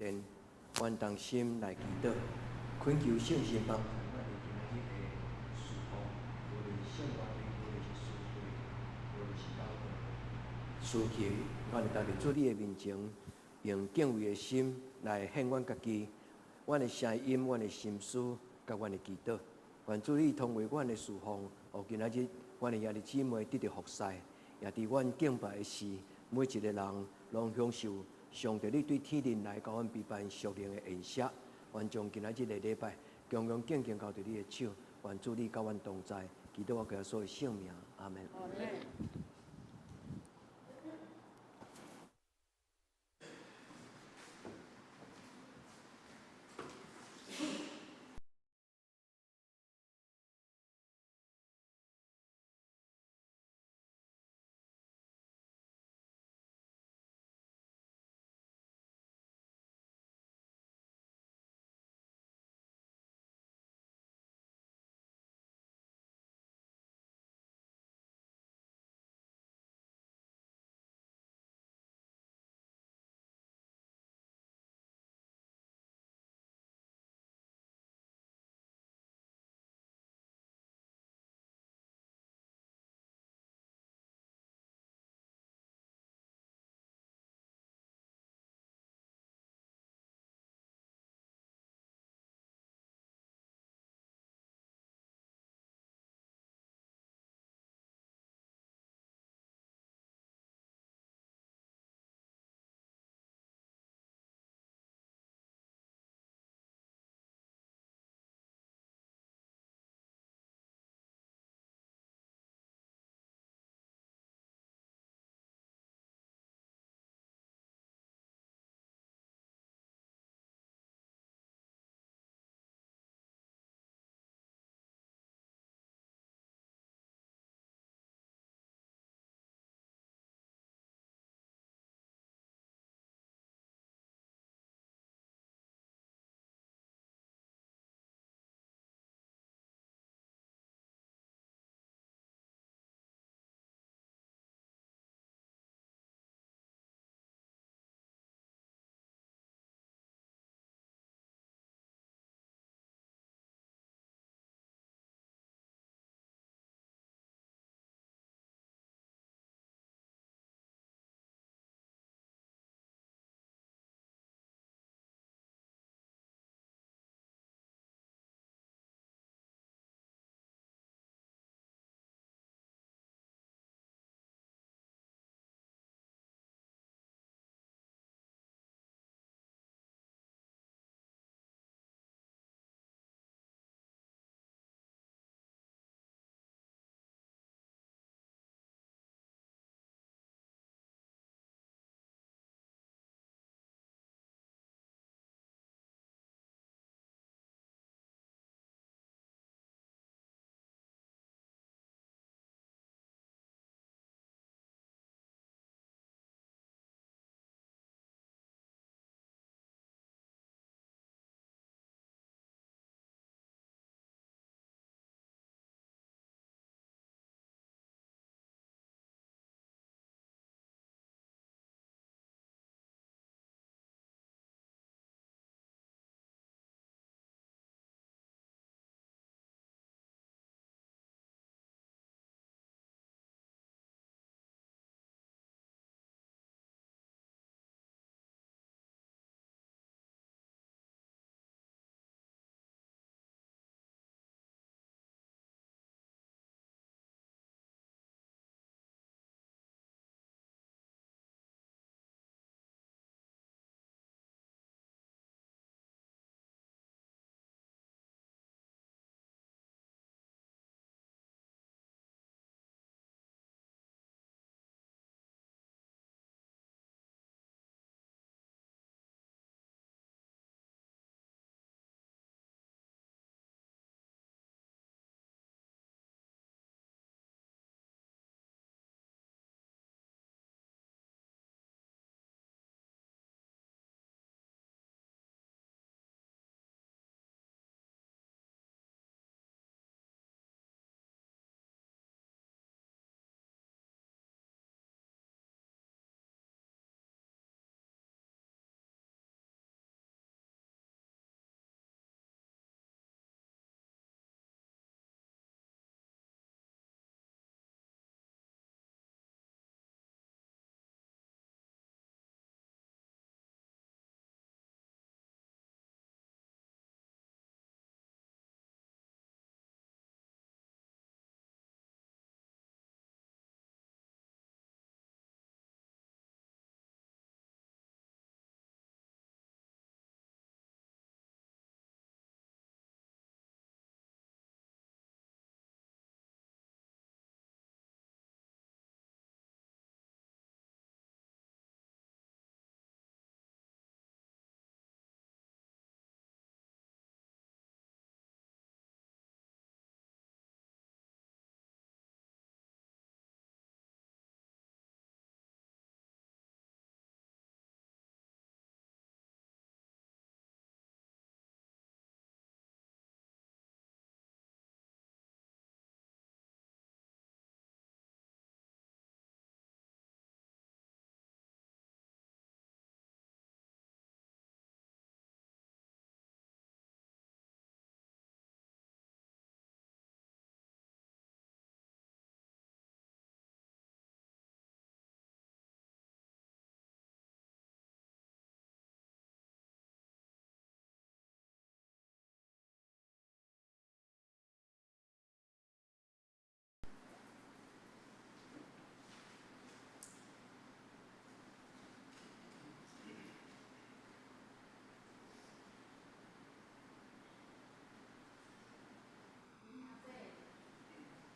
殿，阮同心來祈禱，懇求聖神幫助阮佇今仔日的事奉，無論是聖樂會，無論是詩會，無論是禱告、司琴，阮會當佇主你的面前，用敬畏的心來獻阮家己，阮的聲音、阮的心思，佮阮的祈禱。願主你通過阮的事奉，予今仔日阮的兄弟姊妹得著服侍，也佇阮敬拜的時，每一個人攏享受上帝你對天靈來共阮備辦屬靈的筵席。願將今仔日的禮拜，恭恭敬敬交佇你的手，願主你佮阮同在，祈禱我耶穌的聖名，阿們。阿們。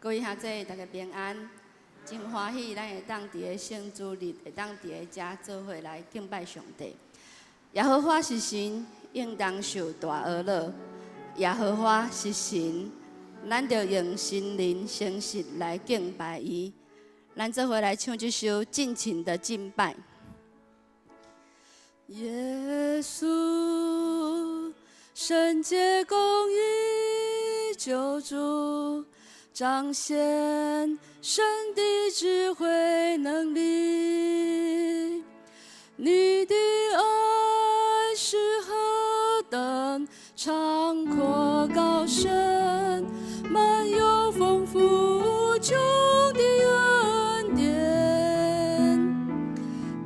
各位兄弟，大家平安。真歡喜，咱會當佇个聖主日，會當佇个遮做伙來敬拜上帝。耶和華是神，應當受大阿樂。耶和華是神，咱著用心靈誠實來敬拜伊。咱做伙來唱這首盡情的敬拜。耶穌，聖潔公義救主，彰顯神的智慧能力。你的愛是何等長闊高深，滿有豐富無窮的恩典。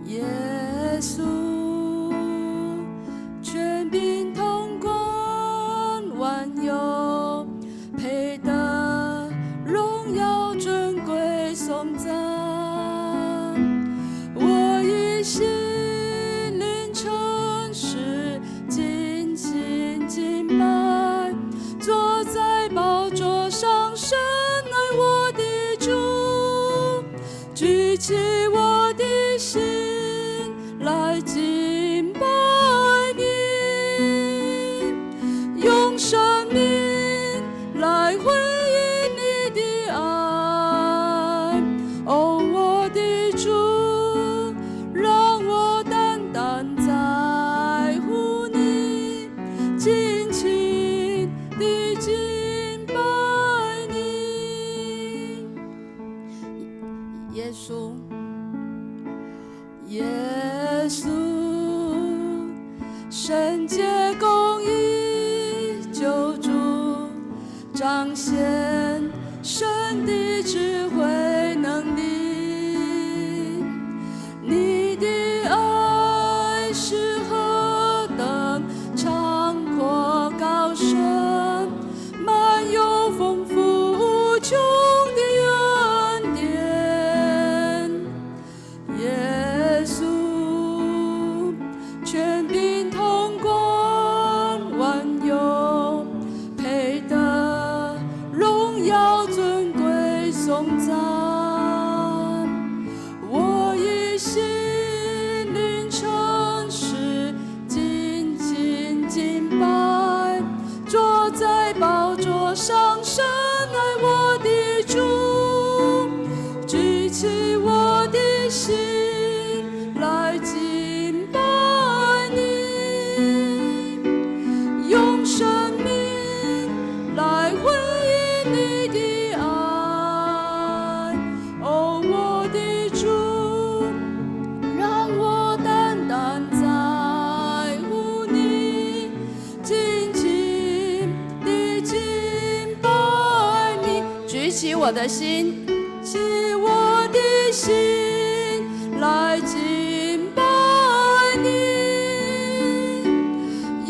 耶穌，權柄統管萬有，配得榮耀尊貴頌讚。我以心靈誠實盡情敬拜，坐在寶座上深愛我的主，舉起我的心來敬拜你，用生命來回應你的愛。哦，我的主，讓我單單在乎你，盡情的敬拜你。耶穌，耶穌，聖潔公義救主，彰顯神的智慧能力。你的愛是何等長闊高深，滿有豐富無窮的恩典。耶穌，權柄統管萬有，配得榮耀尊貴頌讚。我以心靈誠實盡情敬拜，坐在寶座上深愛我的主，舉起我的心來敬拜你，用生命來回應你的愛。哦，我的主，讓我單單在乎你，盡情的敬拜你。舉起我的心，起我的心來敬拜你，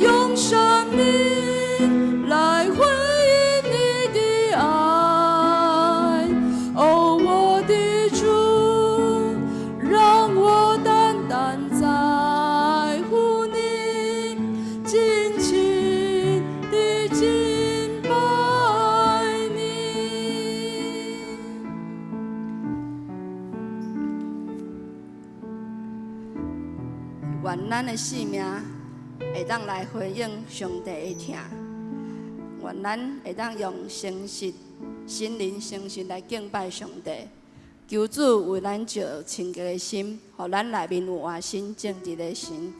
用生命來回應你的愛。哦，我的主，讓我單單在乎你，盡情的敬拜你。願咱的生命會當來回應上帝的疼，願咱會當用誠實、心靈誠實來敬拜上帝。求主為咱造清潔的心，予咱內面有活新正直的神。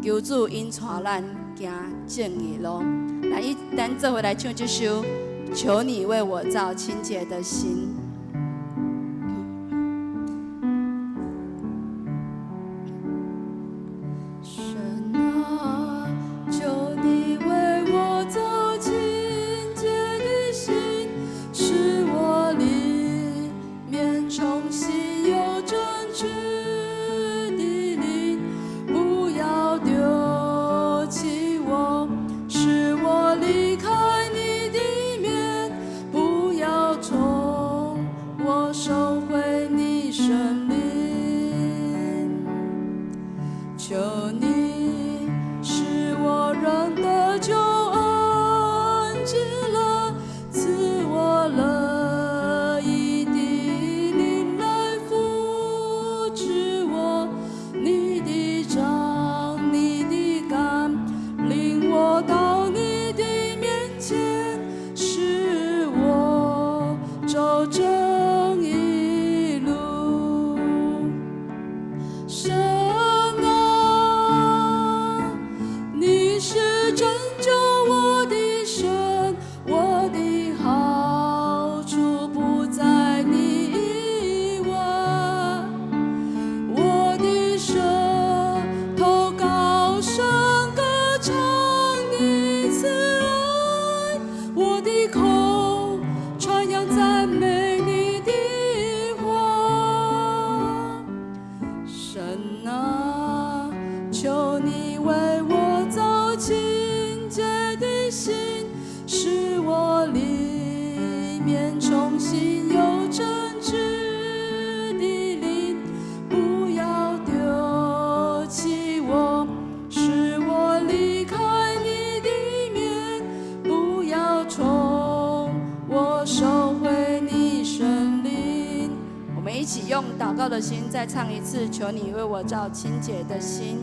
求主引帶咱行正義路。來，咱做伙來唱這首《求你為我造清潔的心》。神啊，求你為我造清潔的心，使我裡面重新有正直的靈，不要丟棄我，使我離開你的面，不要從起用禱告的心再唱一次，求你為我造清潔的心。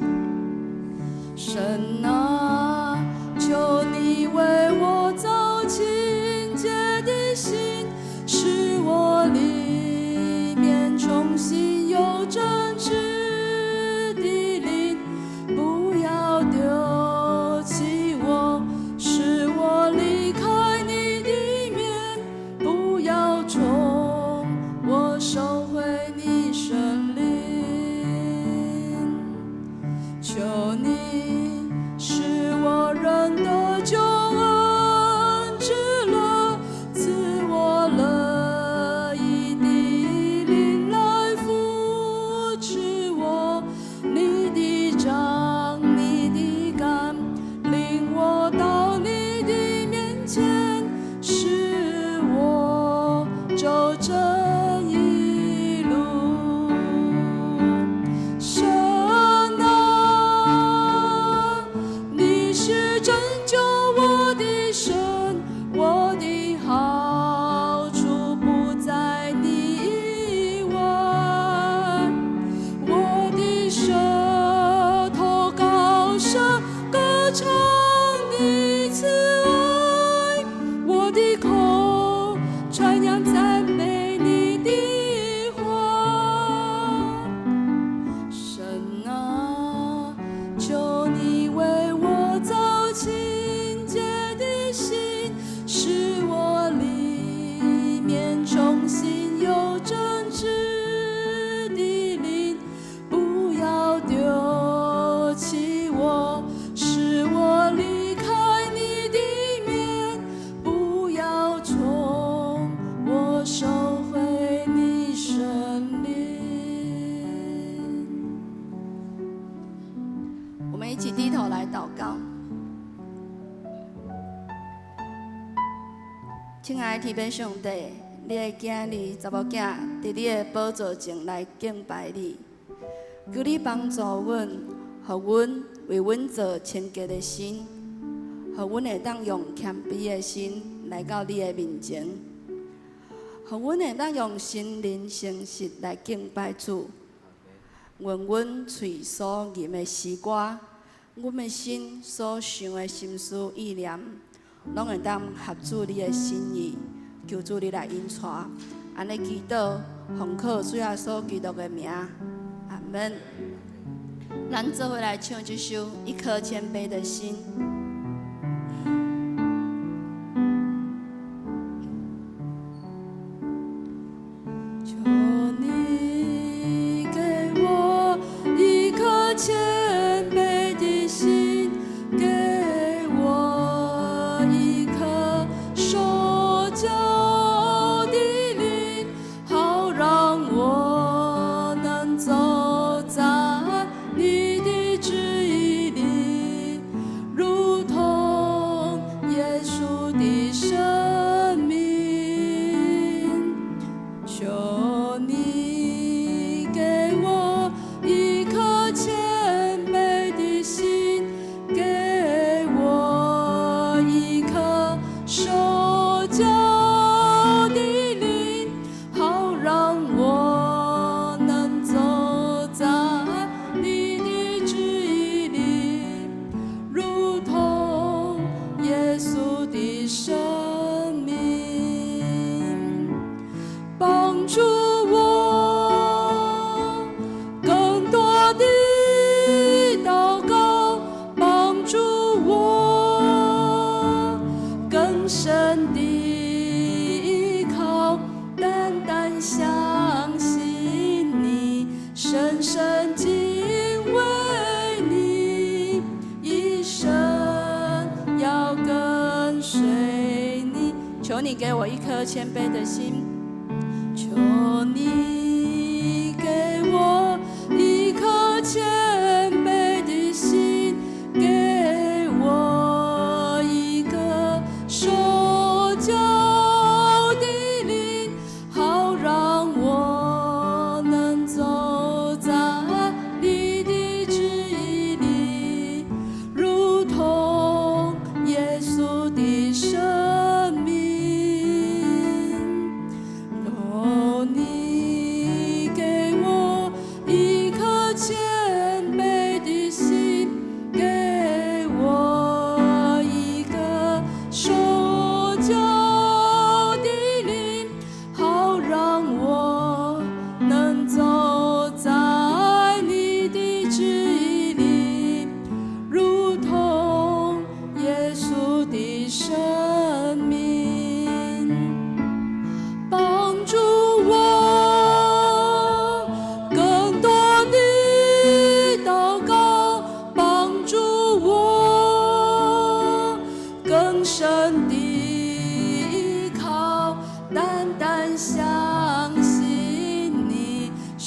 神啊，求你為我造清潔的心，使我裡面重新有正直的靈，不要丟棄我，使我離開你的面，不要從我收回你聖靈。求你使我認得救恩之樂，賜我樂意的靈來扶持我。你的杖，你的竿，領我到你的面前，使我走正義路。神啊，你是拯救我的神，我的好處不在你以外。我的舌頭高聲歌唱你慈愛，我的口傳揚讚美你的話。神啊，求你為我造清潔的心，使我裡面重新有正直的靈，不要丟棄我，使我離開你的面，不要從我收回你聖靈。我們一起低頭來禱告。親愛的天父上帝，你的囝兒、查某囝，佇你的寶座前來敬拜你，求你幫助阮，予阮為阮造清潔的心，予阮會當用謙卑的心來到你的面前，予阮會當用心靈誠實來敬拜主。願阮喙所吟的詩歌，阮的心所想的心思意念，攏會當合主你的心意，求主你來引帶。按呢祈禱，奉靠主耶穌基督的名，阿門。咱做伙來唱這首《一顆謙卑的心》。求你給我一顆謙卑的心，給我一顆受教的靈，好讓我能走在你的旨意裡，如同耶穌的生命。求你給我一顆謙卑的心，給我一顆受教的靈，好讓我能走在你的旨意裡，如同耶穌的生命。幫助我更多的禱告，幫助我更深的依靠，單單相信你，深深敬畏你，一生要跟隨你。求你給我一顆謙卑的心。求你給我一顆謙卑的心，給我一個受教的靈，好讓我能走在你的旨意裡，如同耶穌的生命。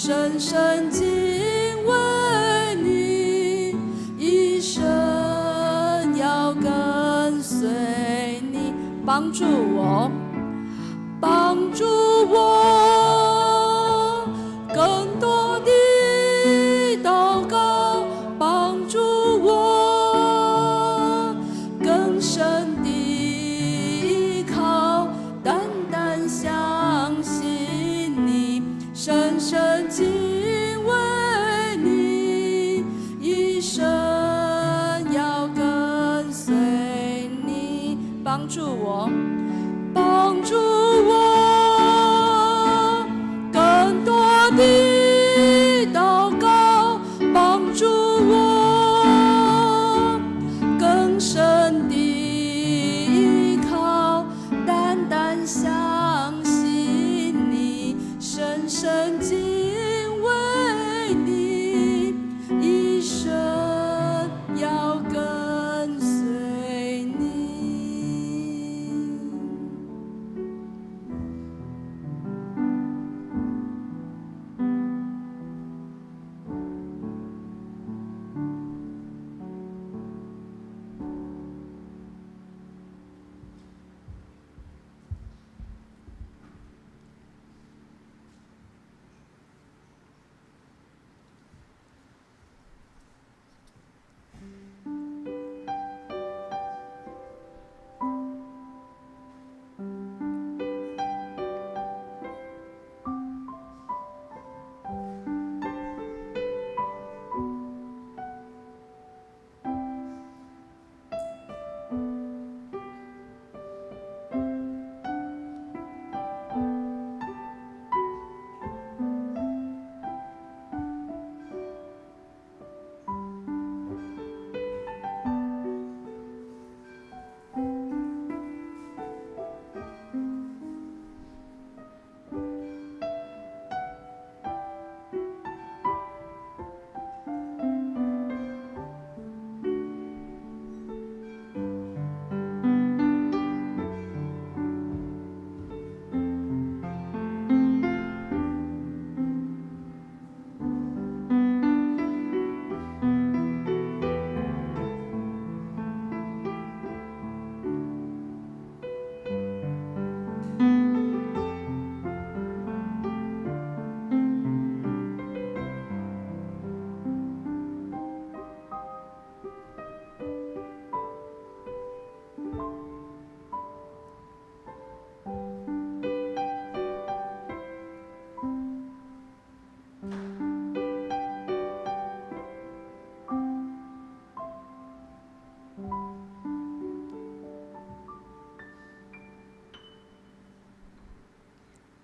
深深敬畏你，一生要跟隨你。幫助我，幫助我，更多的禱告，幫助我，更深的依靠，單單相信你，深深敬畏你，一生要跟隨你。幫助我，幫助我，更多的禱告，幫助我，更深的依靠，單單相信你，深深敬畏你，一生要跟隨你。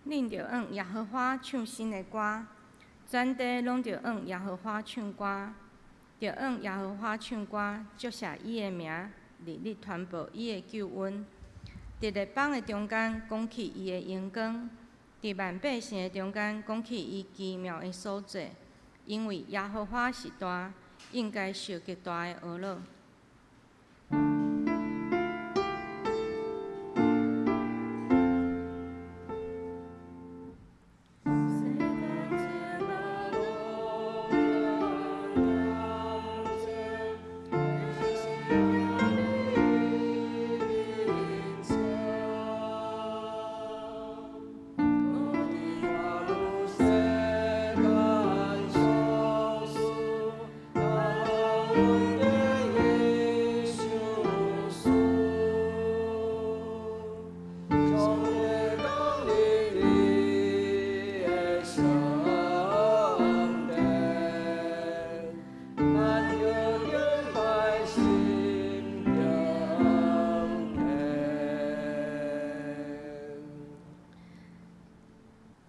恁著向耶和華唱新的歌，全地攏著向耶和華唱歌，著向耶和華唱歌，祝謝伊的名，日日傳報伊的救恩。佇列邦的中間講起伊的榮光，佇萬百姓的中間講起伊奇妙的所作。因為耶和華是大，應該受極大的呵咾。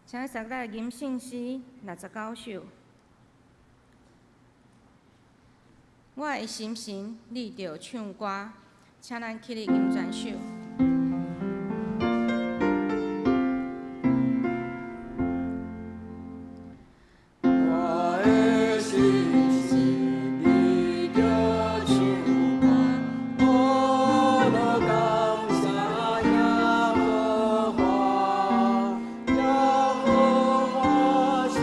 請捒來吟聖詩69首。我的心神，你著唱歌，請咱起立吟全首。我的心神，你著唱歌，呵咾感謝耶和華，耶和華是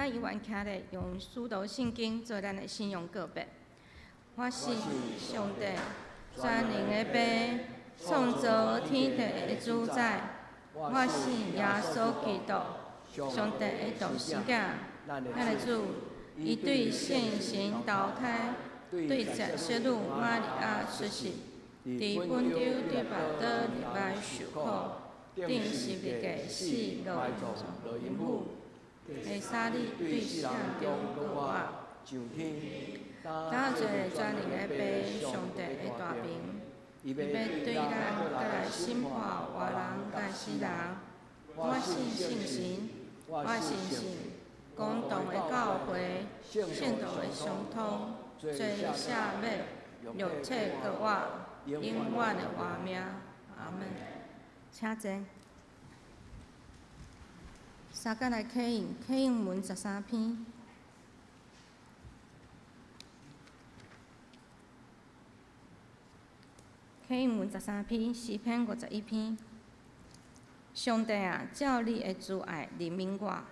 咱猶原徛咧，用使徒信經做咱的信仰告白。我信上帝，全能的父，創造天地的主宰。我信耶穌基督，上帝的獨生囝，咱的主，伊對聖神投胎，對十聖女瑪利亞出世，佇本丟彼拉多入來受苦，釘十字架死落落陰府，下三日對死人中復活，上天，感謝全能的父上帝的大能，伊欲對咱閣來審判活人佮死人。我信聖神，我相信公同的教會，聖徒的相通，罪赦免，肉體復活，永遠的活命。阿門。請坐。三甲來啟應，啟應文13篇。啟應文13篇，詩篇51篇。上帝啊，照你的慈愛憐憫我。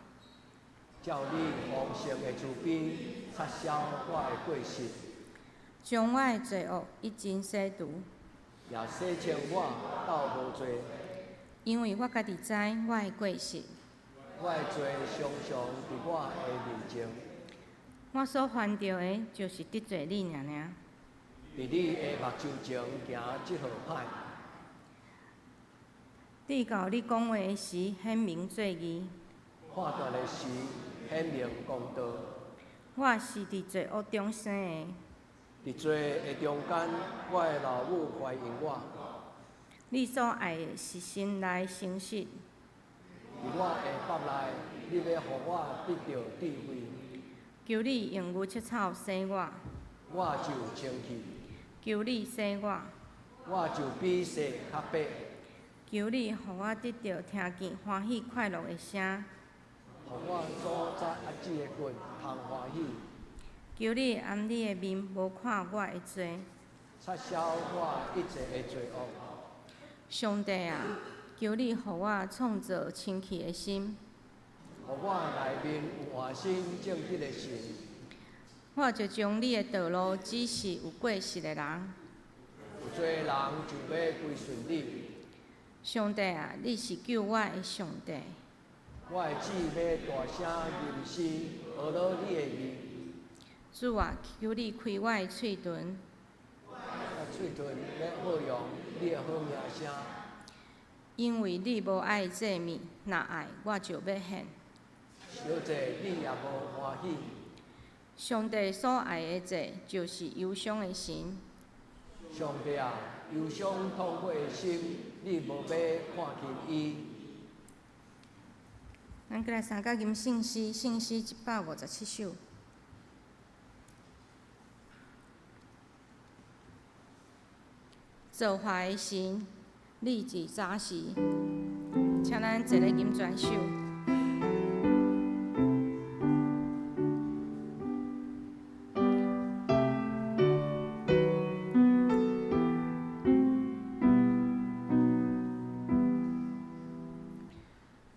照你豐盛的慈悲，擦消我的過失。將我的罪惡一盡洗除。也洗清我到無罪。因為我家己知我的過失。我的罪常常佇我的面前。我所犯著的，就是得罪你爾爾。佇你的目睭前行這號歹。直到你講話的時，顯明罪義；判斷的時，顯明公道。我是佇罪惡中生的。佇罪的中間，我的老母懷孕我。你所愛的是心內誠實。佇我的腹內，你欲予我得著智慧。求你用牛膝草洗我，我就清氣。求你洗我，我就比雪較白。求你予我得著聽見歡喜快樂的聲，予我祖早阿姊的骨通歡喜。求你掩你的面，無看我的罪，擦消我一切的罪惡。上帝啊，求你予我創造清氣的心，予我內面有換新正直的神。我就將你的道路指示有過失的人。有濟人就欲歸順你。上帝啊，你是救我的上帝。我的姊妹大聲吟詩，學了你的義。主啊，求你開我的喙唇。我喙唇欲宣揚你的好名聲。因為你無愛祭物，若愛我就欲獻。燒祭你也無歡喜。上帝所愛的祭，就是憂傷的心。上帝啊，憂傷痛悔的心，你無欲看輕伊。咱閣來三甲吟聖詩，聖詩157首。造化的神，你自早時，請咱坐咧吟全首。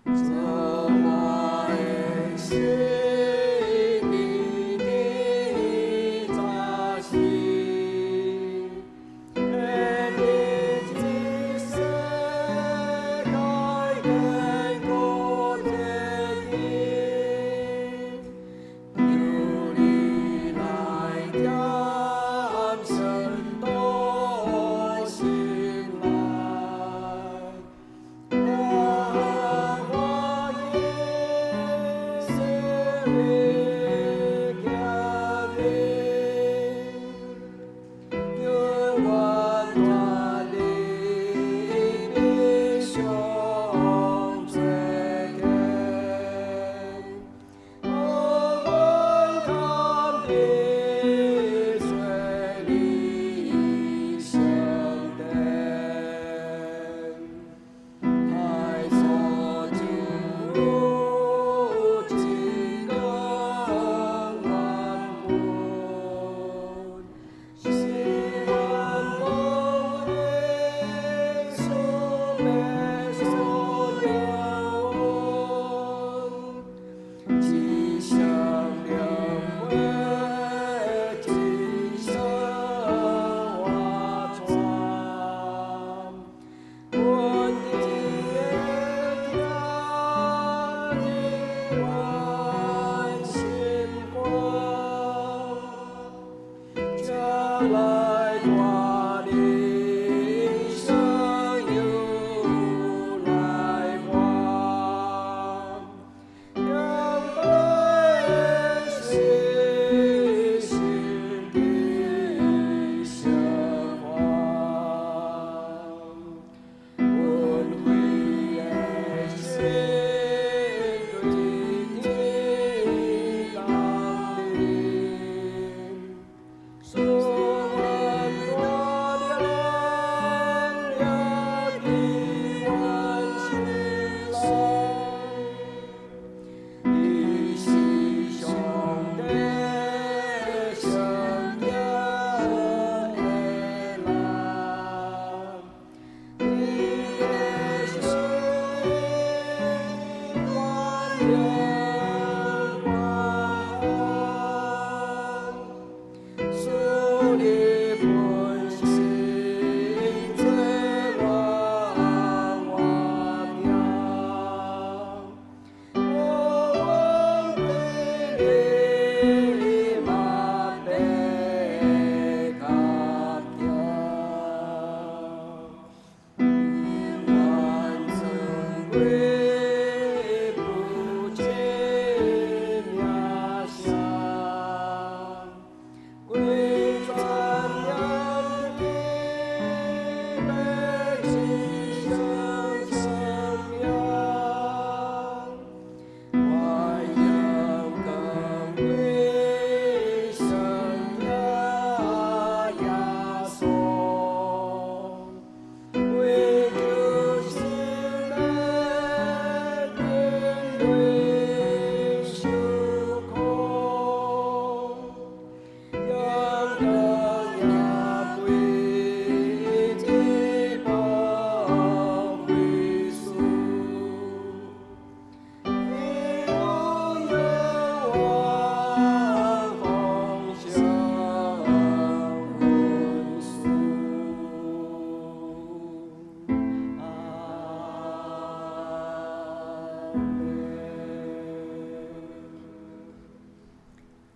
造化的神，你的早時，天地之世界堅固這基，由你來點神到心內。當我以生命行你，永遠帶你悲傷罪根，我願看的水裡相等。太所主，這個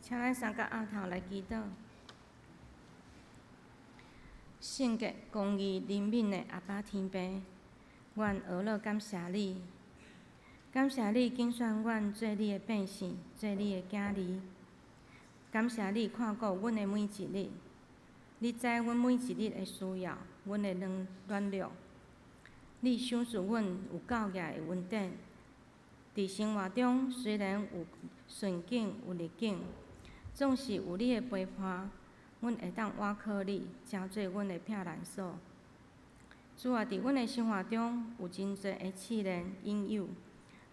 請咱三個徹頭來祈禱。聖潔、公義、憐憫的阿爸天父，阮呵咾感謝你，感謝你揀選阮做你的百姓，做你的囝兒。感謝你看顧阮的每一日，你知阮每一日的需要，阮的軟弱。你賞賜阮有夠額的恩典。佇生活中雖然有順境有逆境，總是有你的陪伴，阮會當倚靠你，成做阮的避難所。主啊，佇阮的生活中有真濟的試煉引誘，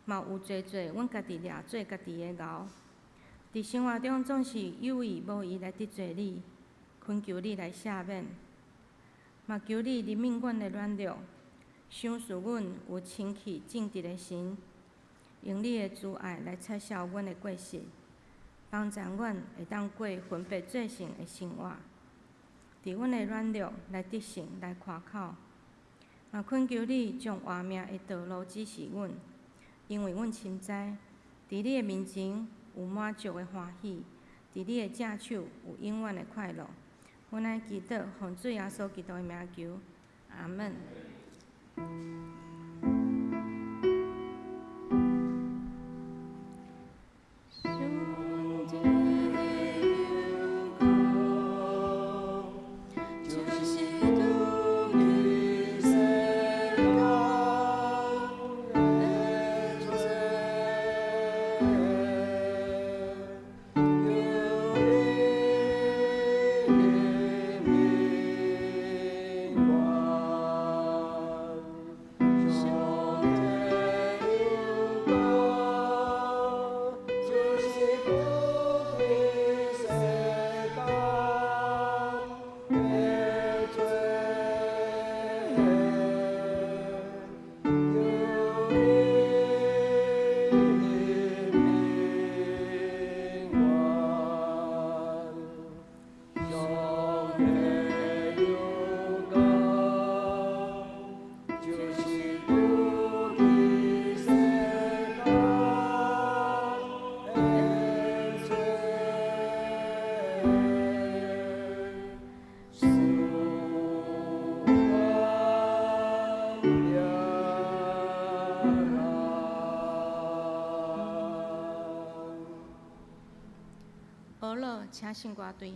嘛有濟濟阮家己掠做家己的牛。佇生活中總是有意無意來得罪你，懇求你來赦免，嘛求你憐憫阮的軟弱，賞賜阮有清氣正直的心，用你的慈愛來擦消阮的過失，幫助阮會當過分別做聖的生活。佇阮的軟弱來得勝，來誇口。嘛懇求你將活命的道路指示阮，因為阮深知，佇你的面前有滿足的歡喜，佇你的正手有永遠的快樂。阮愛祈禱，奉主耶穌基督的名求，阿門。呵咾，請唱歌隊。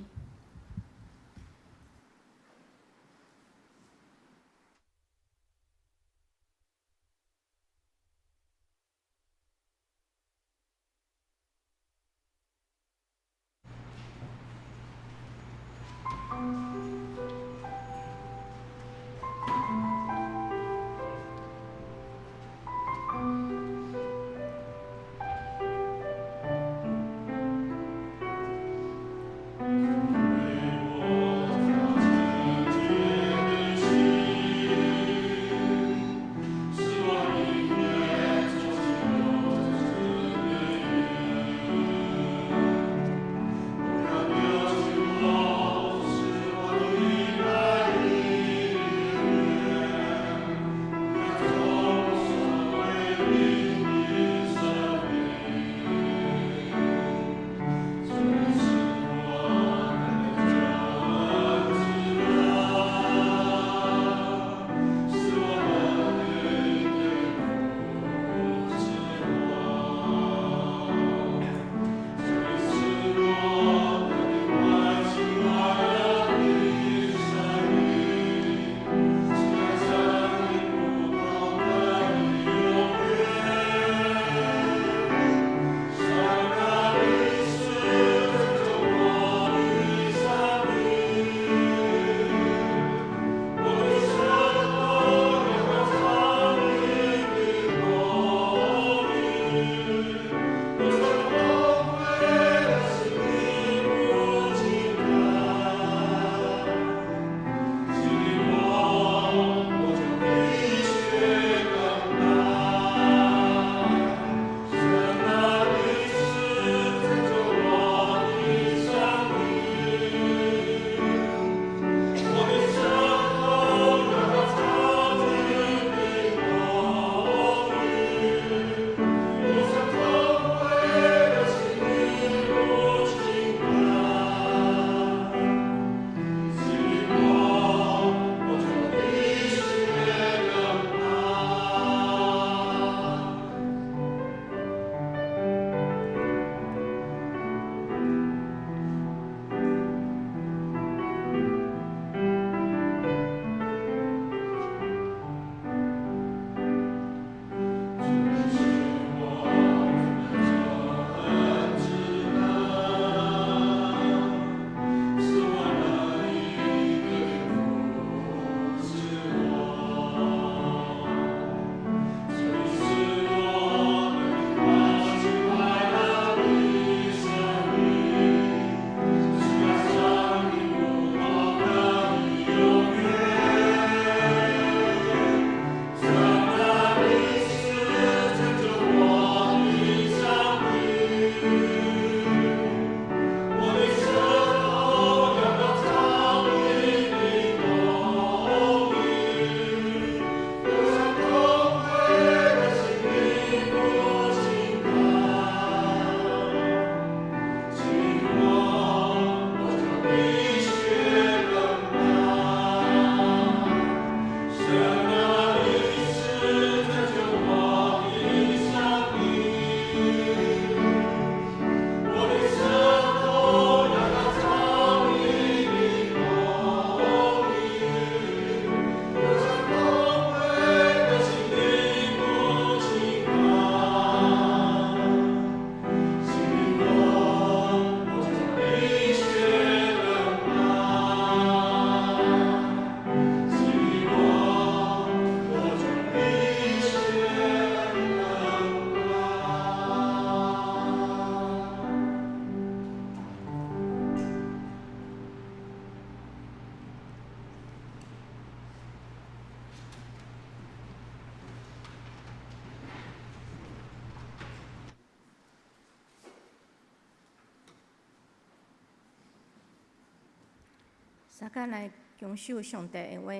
相佮來謹守上帝的話。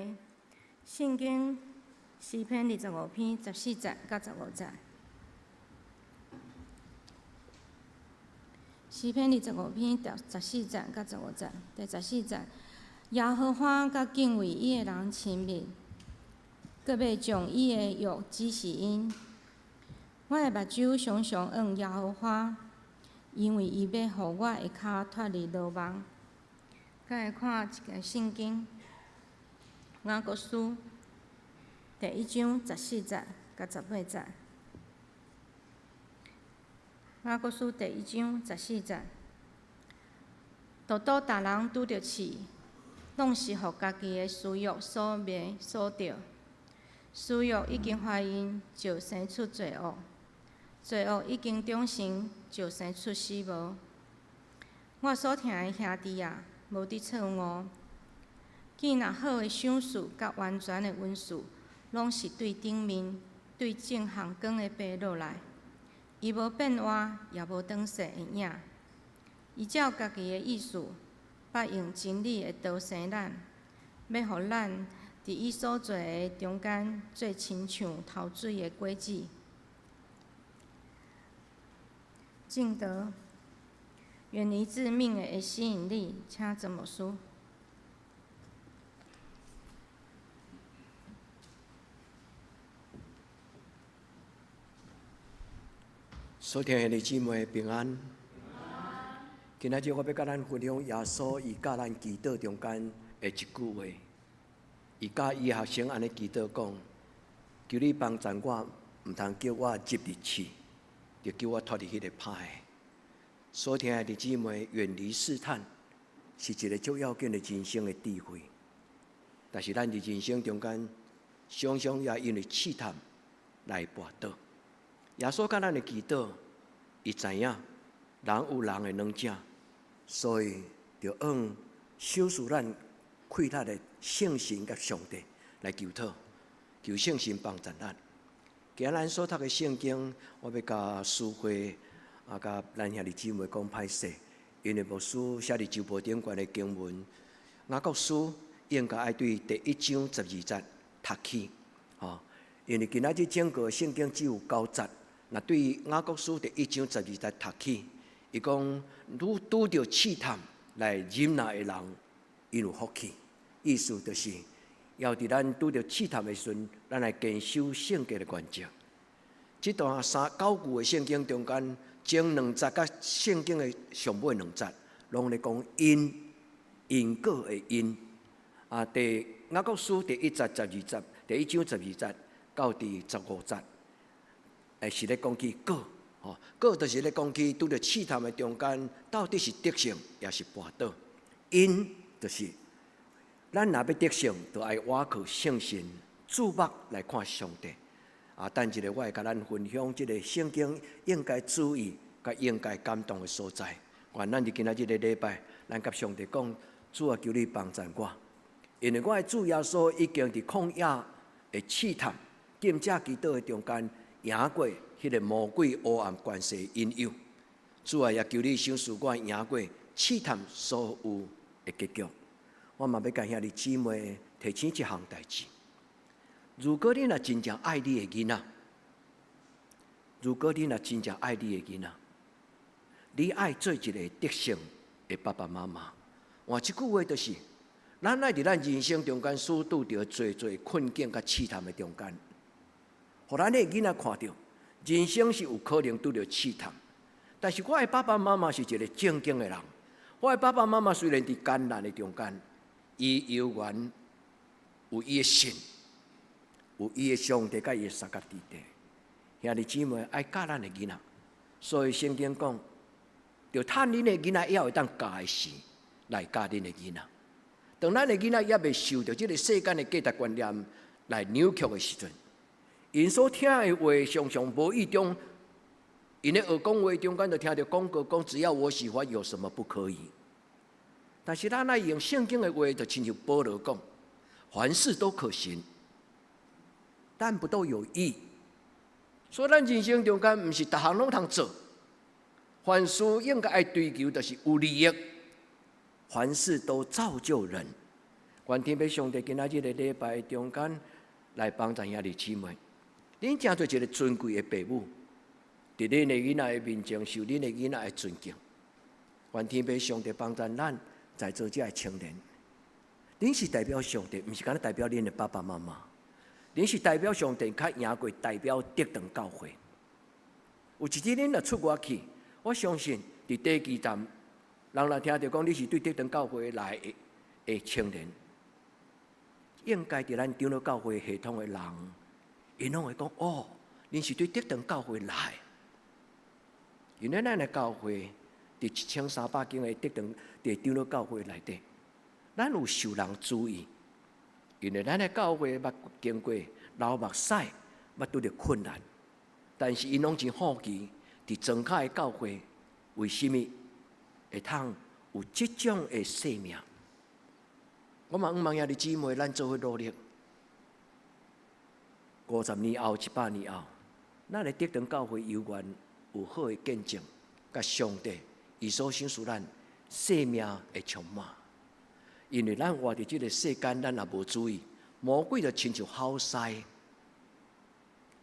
聖經詩篇25篇14節到15節。詩篇25篇14節到15節，第十四節，耶和華佮敬畏伊的人親密，閣欲將伊的約指示𪜶。我的目睭常常向耶和華，因為伊欲予我的跤脫離羅網。閣來看一個聖經，雅各書第一章14節到18節。雅各書第一章十四節，拄拄逐人拄著試，攏是予家己的私欲所迷所著。私欲已經懷孕，就生出罪惡；罪惡已經長成，就生出死亡。我所疼的兄弟啊，無佇錯誤。見若好的賞賜佮完全的恩賜，攏是對頂面、對眾項光的父落來。伊無變換，也無轉逝的影。伊照家己的意思，捌用真理的道生咱，欲予咱佇伊所造的中間做親像頭水的果子。正德，遠離致命的吸引力，請怎麼說？所聽的兄弟姊妹平安。今仔日我欲佮咱分享耶穌伊教咱祈禱中間的一句話。伊教伊學生按呢祈禱講：求你幫助我，毋通叫我入佇試，著救我脫離彼个歹的。所聽的兄弟姊妹，遠離試探是一个足要緊的人生的智慧。但是咱佇人生中間，常常也因為試探來跋倒。耶穌教咱的祈禱，伊知影人有人的軟弱，所以著用賞賜咱氣力的聖神佮上帝來求討，求聖神幫助咱。今仔咱所讀的聖經，我欲共司會啊，共咱兄弟姊妹講歹勢，因為牧師寫佇周報頂懸的經文，雅各書應該愛對第一章十二節讀起，吼。因為今仔日整個聖經只有九節，若對雅各書第一章十二節讀起，伊講愈拄著試探來忍耐的人，𪜶有福氣。意思就是，要佇咱拄著試探的時陣，咱來堅守聖潔的原則。這段三九句的聖經中間，前兩節佮聖經的上尾兩節，攏咧講因因果的因。啊，第雅各書第一節十二節，第一章十二節到第15節，是咧講起果，吼，果就是咧講起拄著試探的中間，到底是得勝抑是跋倒。因就是咱若欲得勝，就愛倚靠聖神注目來看上帝。啊，等一下我會共咱分享這个聖經應該注意、佮應該感動的所在。願咱佇今仔這个禮拜，咱佮上帝講：主啊，求你幫助我，因為我的主耶穌已經佇曠野的試探、禁食祈禱的中間，贏過彼个魔鬼黑暗權勢引誘。主啊，也求你賞賜我贏過試探所有的結局。我嘛欲共兄弟姊妹提醒一項代誌：如果你若真正愛你的囡仔，如果你若真正愛你的囡仔，你愛做一个得勝的爸爸媽媽。換一句話就是，咱愛佇咱人生中間所拄著濟濟困境佮試探的中間，予咱的囡仔看著，人生是有可能拄著試探，但是我的爸爸媽媽是一个正經的人。我的爸爸媽媽雖然佇艱難的中間，伊猶原有伊的信，有伊的上帝佮伊的相佮佇底。兄弟姊妹愛教咱的囡仔，所以聖經講，著趁恁的囡仔猶會當教的時，來教恁的囡仔。當咱的囡仔猶未受著這个世間的價值觀念來扭曲的時陣，𪜶所聽的話常常無意中，𪜶咧學講話中間就聽著廣告講，只要我喜歡，有什麼不可以？但是咱愛用聖經的話，就親像保羅講，凡事都可行，但不都有益。所以咱人生中間毋是逐項攏通做，凡事應該愛追求，就是有利益。凡事都造就人。願天父上帝今仔日的禮拜中間來幫助兄弟姊妹，恁成做一個尊貴的爸母，佇恁的囡仔的面前受恁的囡仔的尊敬。願天父上帝幫助咱在座這的青年，恁是代表上帝，毋是干焦代表恁的爸爸媽媽。恁是代表上帝，較贏過代表德堂教會。有一日恁若出外去，我相信佇地基站，人若聽著講你是對德堂教會來的青年，應該佇咱長老教會系統的人，𪜶攏會講哦，恁是對德堂教會來。因為咱的教會佇1300間的德堂佇長老教會內底，咱有受人注意。因為咱的教會捌經過流目屎，捌拄著困難，但是𪜶攏真好奇，佇莊跤的教會為啥物會通有這種的生命？我嘛向望兄弟姊妹，咱做伙努力。50年後、100年後，咱的德堂教會猶原有好的見證，佮上帝伊所賞賜咱生命會充滿。因為咱活佇這個世間，咱若無注意，魔鬼就親像吼獅。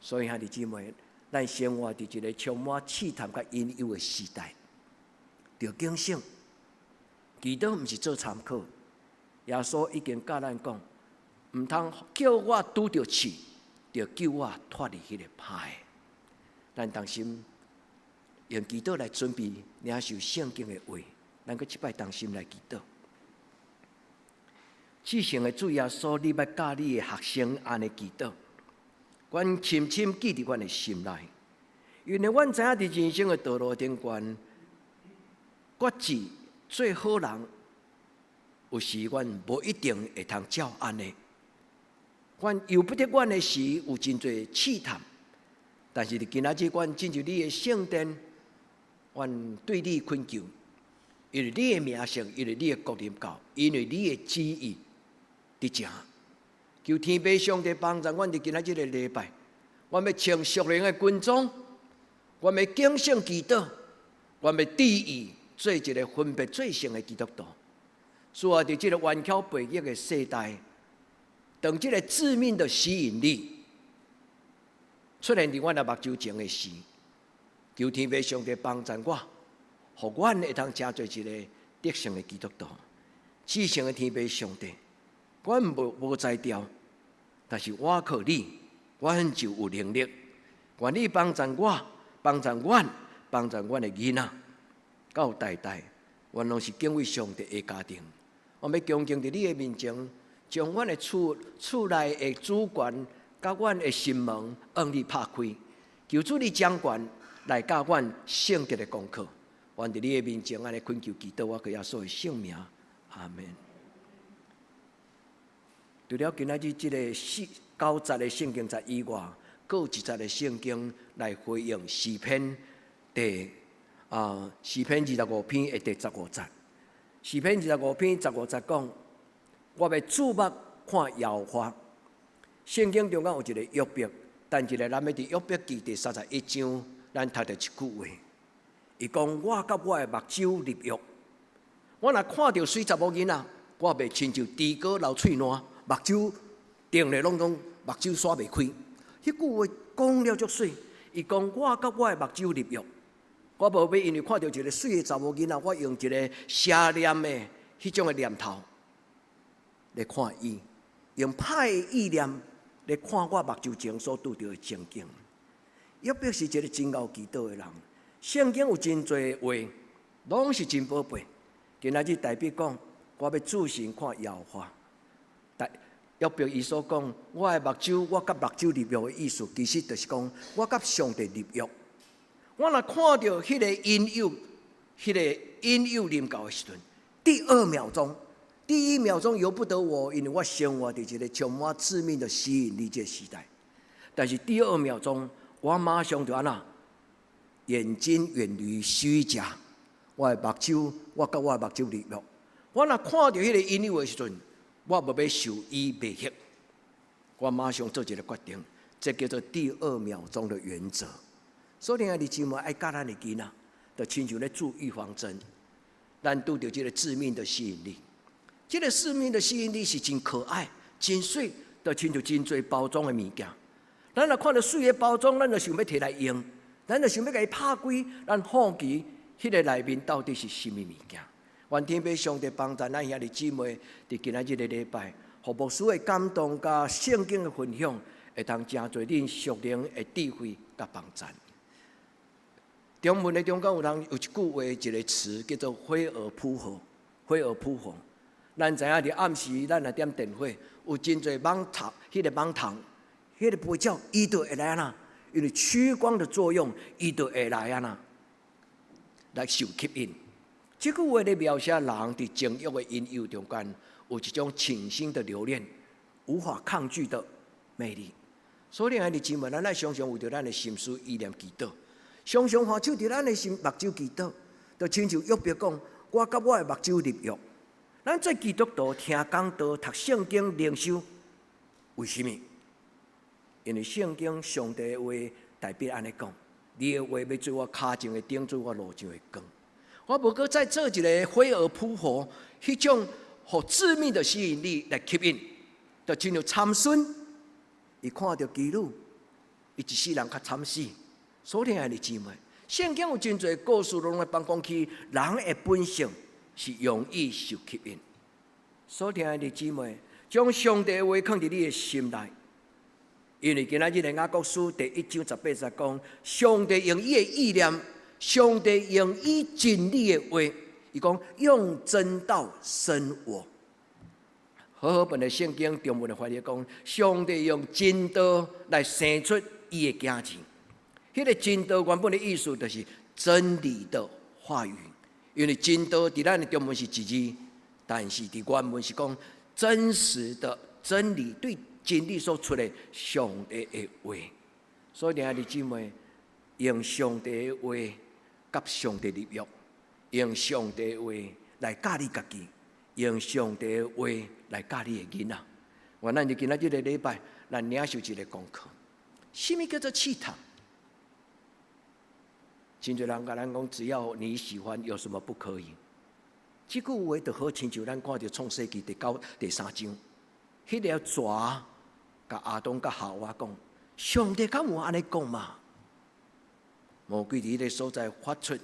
所以兄弟姊妹，咱生活佇一個充滿試探佮引誘的時代，著警醒，祈禱毋是做參考。耶穌已經教咱講，毋通叫我拄著試，著救我脫離彼個歹。咱同心用祈禱來準備領受聖經的話，咱閣一擺同心來祈禱。至聖的主耶穌，你捌教你的學生按呢祈禱，阮深深記佇阮的心內，因為阮知影佇人生的道路頂懸，決志做好人，有時阮無一定會通照按呢。阮由不得阮的時有真濟試探，但是佇今仔日，阮進入你的聖殿，阮對你懇求，因為你的名聲，因為你的國臨到，因為你的旨意佇這。求天父上帝幫助阮佇今仔日的禮拜，阮欲穿屬靈的軍裝，阮欲警醒祈禱，阮欲注意做一個分別做聖的基督徒。主啊，佇這個頑巧悖逆的世代，當這個致命的吸引力出現佇阮的目睭前的時，求天父上帝幫助我，予阮會通成做一個得勝的基督徒。至聖的天父上帝，阮無才調，但是我靠你，阮就有能力。願你幫助我，幫助阮，幫助阮的囡仔，到代代，阮攏是敬畏上帝的家庭。我欲恭敬佇你的面前，將阮的厝內的主權，佮阮的心門，向你拍開，求主你掌權來教阮聖潔的功課。願佇你的面前，按呢懇求祈禱，我靠耶穌的聖名，阿門。除了今仔日這个四九節的聖經節以外，閣有一節的聖經來回應詩篇25篇的第十五節。詩篇二十五篇十五節講：我欲注目看耶和華。聖經中間有一个約伯，但是咧，咱欲佇約伯記第31章，咱讀著一句話。伊講：我佮我的目睭立約，我若看著媠查某囡仔，我袂親像豬哥流喙瀾，目睭定咧攏總目睭煞袂開。彼句話講了足媠。伊講：我佮我的目睭立約，我無欲因為看著一个媠的查某囡仔，我用一个邪念的彼種的念頭來看伊，用歹的意念來看我目睭前所拄著的情景。約伯是一个真𠢕祈禱的人，聖經有真濟話，攏是真寶貝。今仔日大衛講，我欲注神看耶和華。約伯伊所講，我的目睭，我佮目睭立約的意思，其實就是講，我佮上帝立約。我若看著彼个引誘，彼个引誘臨到的時陣，第二秒鐘，第一秒鐘由不得我，因為我生活佇一个充滿致命的吸引力這時代。但是第二秒鐘，我馬上就按怎，眼睛遠離虛假，我的目睭，我佮我的目睭立約。我若看著彼个引誘的時陣，我無欲受伊迷惑，我馬上做一个決定，這叫做第二秒鐘的原則。所以，兄弟姊妹愛教咱的囡仔，就親像咧注預防針，咱拄著這个致命的吸引力。這个致命的吸引力是真可愛、真媠，就親像真濟包裝的物件。咱若看著媠的包裝，咱就想欲提來用，咱就想欲共伊拍開，咱好奇彼个內面到底是啥物物件。願天父上帝幫助咱兄弟姊妹，佇今仔日的禮拜，予牧師的感動佮聖經的分享，會當誠濟恁屬靈的智慧佮幫助。中文的中間有人有一句話，一个詞叫做“飛蛾撲火”，飛蛾撲火。咱知影佇暗時，咱若點電火，有真濟蠓蟲，彼个蠓蟲，彼个飛鳥，伊就會來按怎？因為趨光的作用，伊就會來按怎？來受吸引。這句話咧描寫人佇情欲的引誘中間，有一種傾心的留戀，無法抗拒的魅力。所以，兄弟姊妹，咱愛常常為著咱的心思意念祈禱，常常看守佇咱的心目睭祈禱，就親像約伯講：我佮我的目睭立約。咱做基督徒聽講道、讀聖經、靈修，為啥物？因為聖經上帝的話代表按呢講：你的話欲做我跤前的燈，做我路上的光。我無閣再做一个飛蛾撲火，彼種予致命的吸引力來吸引，就親像參孫，伊看著妓女，伊一世人較慘死。所以兄弟姊妹，聖經有真濟故事，攏來幫講起人的本性是容易受吸引。所以兄弟姊妹，將上帝的話囥佇你的心內，因為今仔日的雅各書第一章十八節講，上帝用伊的意念，上帝用伊真理的話，伊講用真道生我。和合本的聖經中文的翻譯講，上帝用真道來生出伊的囝兒。彼个真道原本的意思就是真理的話語，因為真道佇咱的中文是一字，但是佇原文是講真實的真理，對真理所出的上帝的話。所以，兄弟姊妹，用上帝的話佮上帝立約，用上帝的話來教你家己，用上帝的話來教你的囡仔。願咱佇今仔這个禮拜，咱領受一个功課。啥物叫做試探？真濟人共咱講，只要你喜歡，有什麼不可以？這句話就好親像咱看著創世記第九、第三章，彼个蛇共亞當佮夏娃講，上帝敢有按呢講嗎？魔鬼佇彼个所在發出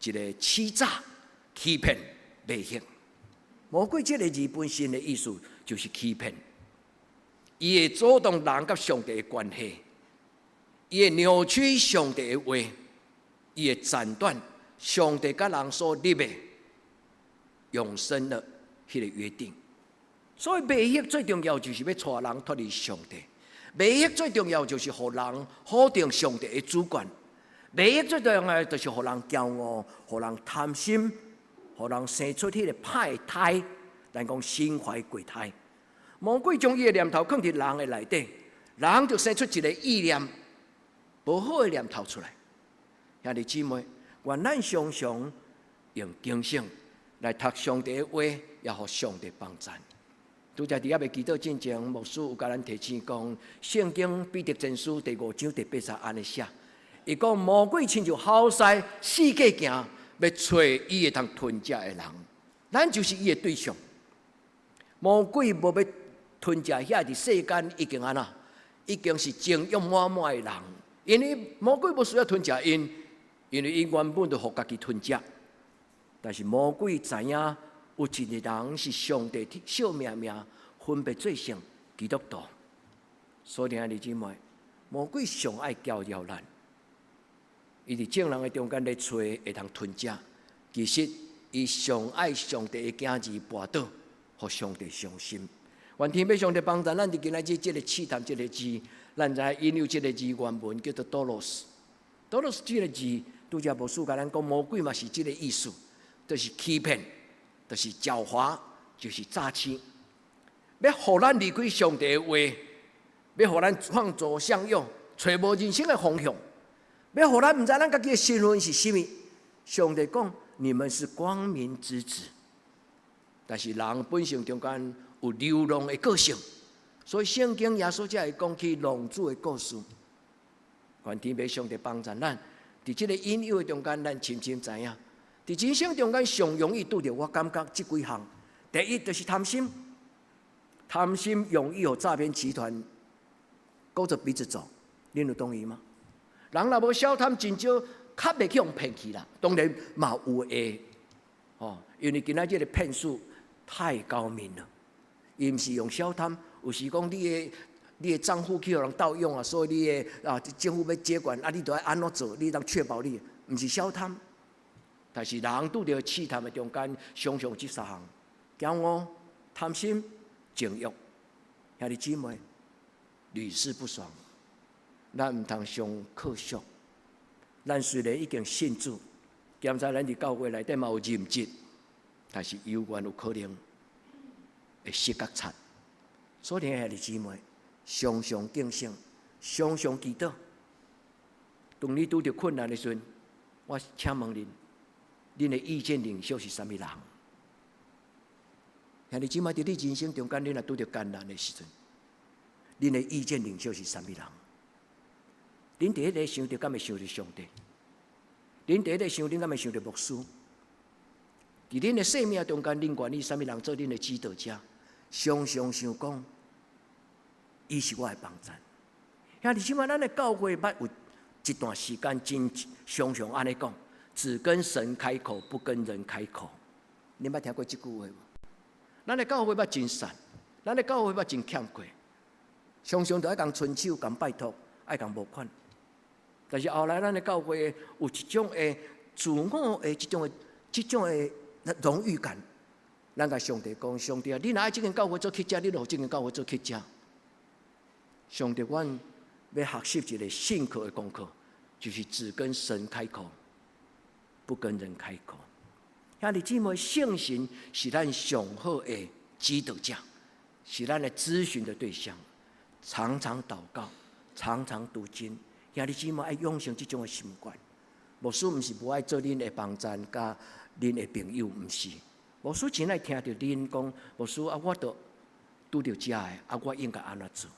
一个欺詐、欺騙、迷惑。魔鬼這个字本身的意思就是欺騙，伊會阻擋人佮上帝的關係，伊會扭曲上帝的話。伊會斬斷上帝佮人所立的永生的彼个約定，所以迷惑最重要就是欲帶人脫離上帝。迷惑最重要就是予人否定上帝的主權。迷惑最重要就是予人驕傲，予人貪心，予人生出彼个歹胎，咱講心懷鬼胎。魔鬼將伊的念頭囥佇人的內底，人就生出一个意念，無好的念頭出來。兄弟姊妹，願咱常常用警醒來讀上帝的話，也予上帝幫贊。拄才佇猶未祈禱進前，牧師有共咱提醒講，聖經彼得前書第五章第八節按呢寫，伊講魔鬼親像吼獅四界行，欲揣伊會當吞食的人，咱就是伊的對象。魔鬼無欲吞食遐佇世間已經按怎，已經是情欲滿滿的人，因為魔鬼無需要吞食𪜶。因為𪜶原本就予家己吞食，但是魔鬼知影有一个人是上帝惜命命分別做聖基督徒，所以兄弟姊妹，魔鬼上愛攪擾咱，伊佇眾人的中間咧揣會通吞食，其實伊上愛上帝的囝兒跋倒，予上帝傷心。願天父上帝幫助咱佇今仔日這个試探這个字，咱知影引誘這个字原文叫做 δώρος，δώρος 這个字。拄才牧師共咱講，魔鬼嘛是這个意思，就是欺騙，就是狡猾，就是詐欺，欲予咱離開上帝的話，欲予咱放逐享樂，揣無人生的方向，欲予咱毋知咱家己的身份是啥物。上帝講，你們是光明之子，但是人本性中間有流浪的個性，所以聖經耶穌才會講起浪子的故事。願天父上帝幫助咱。佇這个引誘的中間，咱深深知影，佇人生中間上容易拄著，我感覺這幾項。第一就是貪心，貪心容易予詐騙集團勾着鼻子走，恁有同意嗎？人若無小貪，真少較袂去予騙去啦。當然嘛有會，哦，因為今仔這個騙術太高明了，伊毋是用小貪，有時講你的帳戶去予人盜用啊，所以你的啊政府欲接管啊，你著愛按怎做，你通確保你，毋是小貪。但是人拄著試探的中間，常常這三項：驕傲、貪心、情慾。兄弟姊妹，屢試不爽。咱毋通傷可惜。咱雖然已經信主，兼且咱佇教會內底嘛有任職，但是猶原有可能會失覺察。所以兄弟姊妹，常常警醒，常常祈禱。當你拄著困難的時陣，我請問恁，恁的意見領袖是啥物人？兄弟姊妹，佇你人生中間，你若拄著艱難的時陣，恁的意見領袖是啥物人？恁第一个想著，敢會想著上帝？恁第一个想，恁敢會想著牧師？佇恁的生命中間，恁願意啥物人做恁的指導者？常常想講，伊是我的幫贊。兄弟姊妹，咱的教會捌有一段時間真常常按呢講，只跟神開口，不跟人開口。你捌聽過這句話無？咱的教會捌真散，咱的教會捌真欠過，常常都愛共伸手、共拜託、愛共募款。但是後來，咱的教會有一種的自我的這種的榮譽感。咱共上帝講：上帝啊，你若愛這間教會做乞食，你就予這間教會做乞食。上帝，阮欲學習一個信靠的功課，就是只跟神開口，不跟人開口。兄弟姊妹，聖神是咱上好的指導者，是咱的諮詢的對象。常常禱告，常常讀經。兄弟姊妹愛養成這種的習慣。牧師毋是無愛做恁的幫贊佮恁的朋友，毋是。牧師真愛聽著恁講，牧師啊，我著拄著這的，啊，我應該按怎做？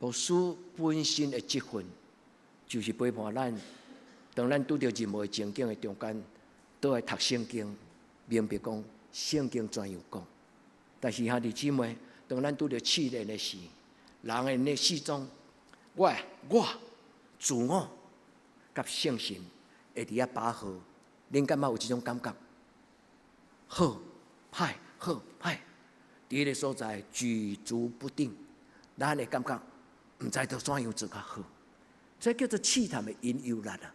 牧師本身的職分，就是陪伴咱，當咱拄著任何情境的中間，都愛讀聖經，明白講聖經怎樣講。但是兄弟姊妹，當咱拄著試煉的時，人的內始終，我自我佮聖神會佇遐拔河，恁感覺有這種感覺？好歹好歹，佇彼个所在舉足不定，咱會感覺毋知道怎樣做較好。這叫做試探的引誘力啊，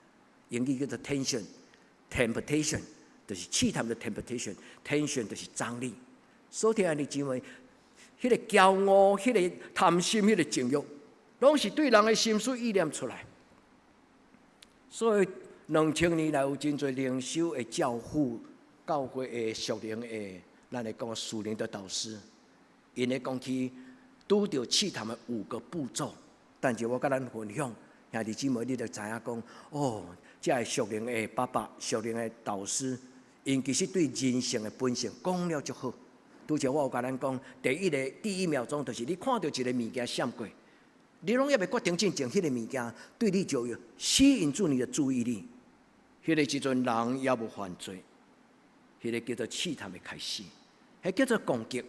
英語叫做 tension，temptation，就是試探的 temptation，tension 就是張力。所以兄弟姊妹，彼个驕傲、彼个貪心、彼个情慾，攏是對人的心思意念出來。所以2000年來有真濟靈修的教父、教會的屬靈的，咱來講屬靈的導師，𪜶咧講起拄著試探的五個步驟。但是我佮咱分享，兄弟姊妹，你就知影講，哦，這个屬靈的爸爸、屬靈的導師，𪜶其實對人性的本性講了足好。拄才我有共咱講，第一个第一秒鐘就是你看著一个物件閃過，你攏猶未決定進前，彼个物件對你就有吸引住你的注意力。彼个時陣人猶無犯罪，彼个叫做試探的開始，彼叫做攻擊。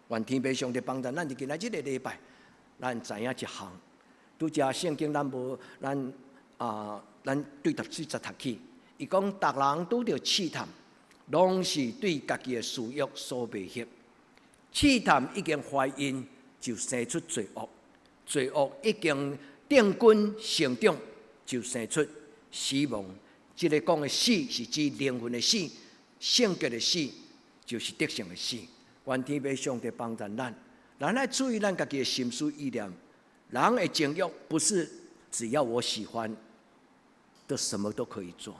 願天父上帝幫助咱，佇今仔這個禮拜，咱知影一項。拄才聖經咱無咱啊，咱對讀四節讀起，伊講逐人拄著試探，攏是對家己的私欲所迷惑。試探已經懷孕，就生出罪惡；罪惡已經定根成長，就生出死亡。這个講的死是指靈魂的死，性格的死就是德性的死。願天父上帝幫助咱，咱愛注意咱家己的心思意念。人的情慾不是只要我喜歡，都什麼都可以做。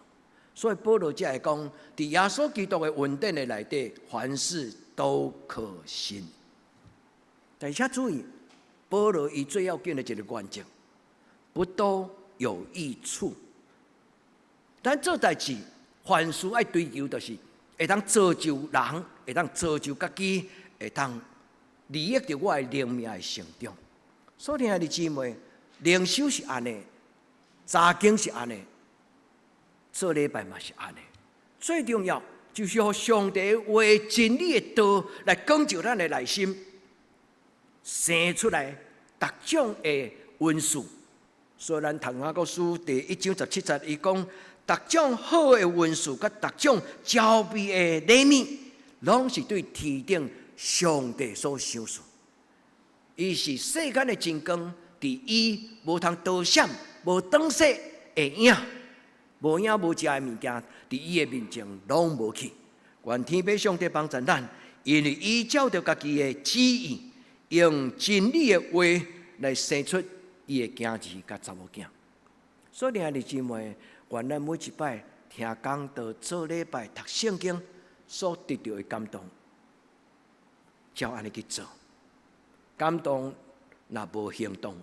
所以保羅才會講，佇耶穌基督的恩典的內底，凡事都可行。但是注意，保羅伊最要緊的一个原則，不都有益處。咱做代誌，凡事愛追求，就是會當造就人，會當造就家己，會當利益著我的靈命的成長。所以兄弟姊妹，靈修是按呢，查經是按呢，做禮拜嘛是按呢。最重要，就是予上帝話真理的道來光照咱的內心，生出來逐種的恩賜。所以咱讀雅各書第一章十七節，伊講逐種好的恩賜，佮逐種澆美的禮物，攏是對天頂上帝所賞賜。伊是世間的真光，佇伊無通躲閃、無轉逝的影，無影無跡的物件，佇伊的面前攏無去。願天父上帝幫助咱，因為伊照著家己的旨意，用真理的話來生出伊的囝兒佮查某囝。所以，兄弟姊妹，願咱每一擺聽講道、做禮拜、讀聖經所得著的感動，照按呢去做。感動若無行動，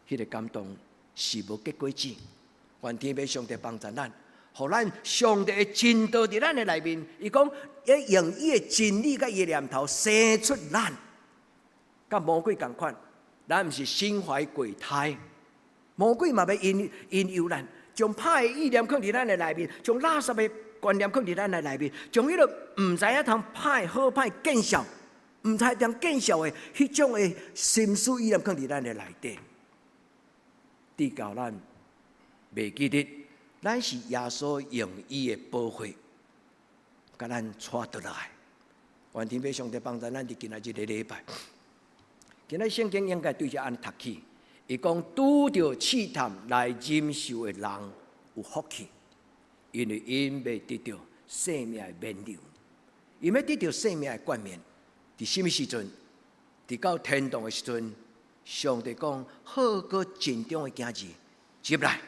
彼個感動是無結果子。願天父上帝幫助咱，予咱上帝的真道佇咱的內面。伊講，欲用伊的真理佮伊的念頭生出咱，佮魔鬼仝款。咱毋是心懷鬼胎，魔鬼嘛欲引引誘咱，將歹的意念囥佇咱的內面，將垃圾的觀念囥佇咱的內面，將彼個毋知影通歹好歹見笑，毋知通見笑的彼種的心思意念囥佇咱的內底，直到咱袂記得，咱是耶穌用伊的寶血，共咱帶倒來。願天父上帝幫助咱佇今仔日個禮拜。今仔聖經應該對這按呢讀起，伊講拄著試探來忍受的人有福氣，因為𪜶欲得著生命的冕旒，𪜶欲得著生命的冠冕。佇啥物時陣？佇到天堂的時陣，上帝講好閣盡忠的囝兒入來。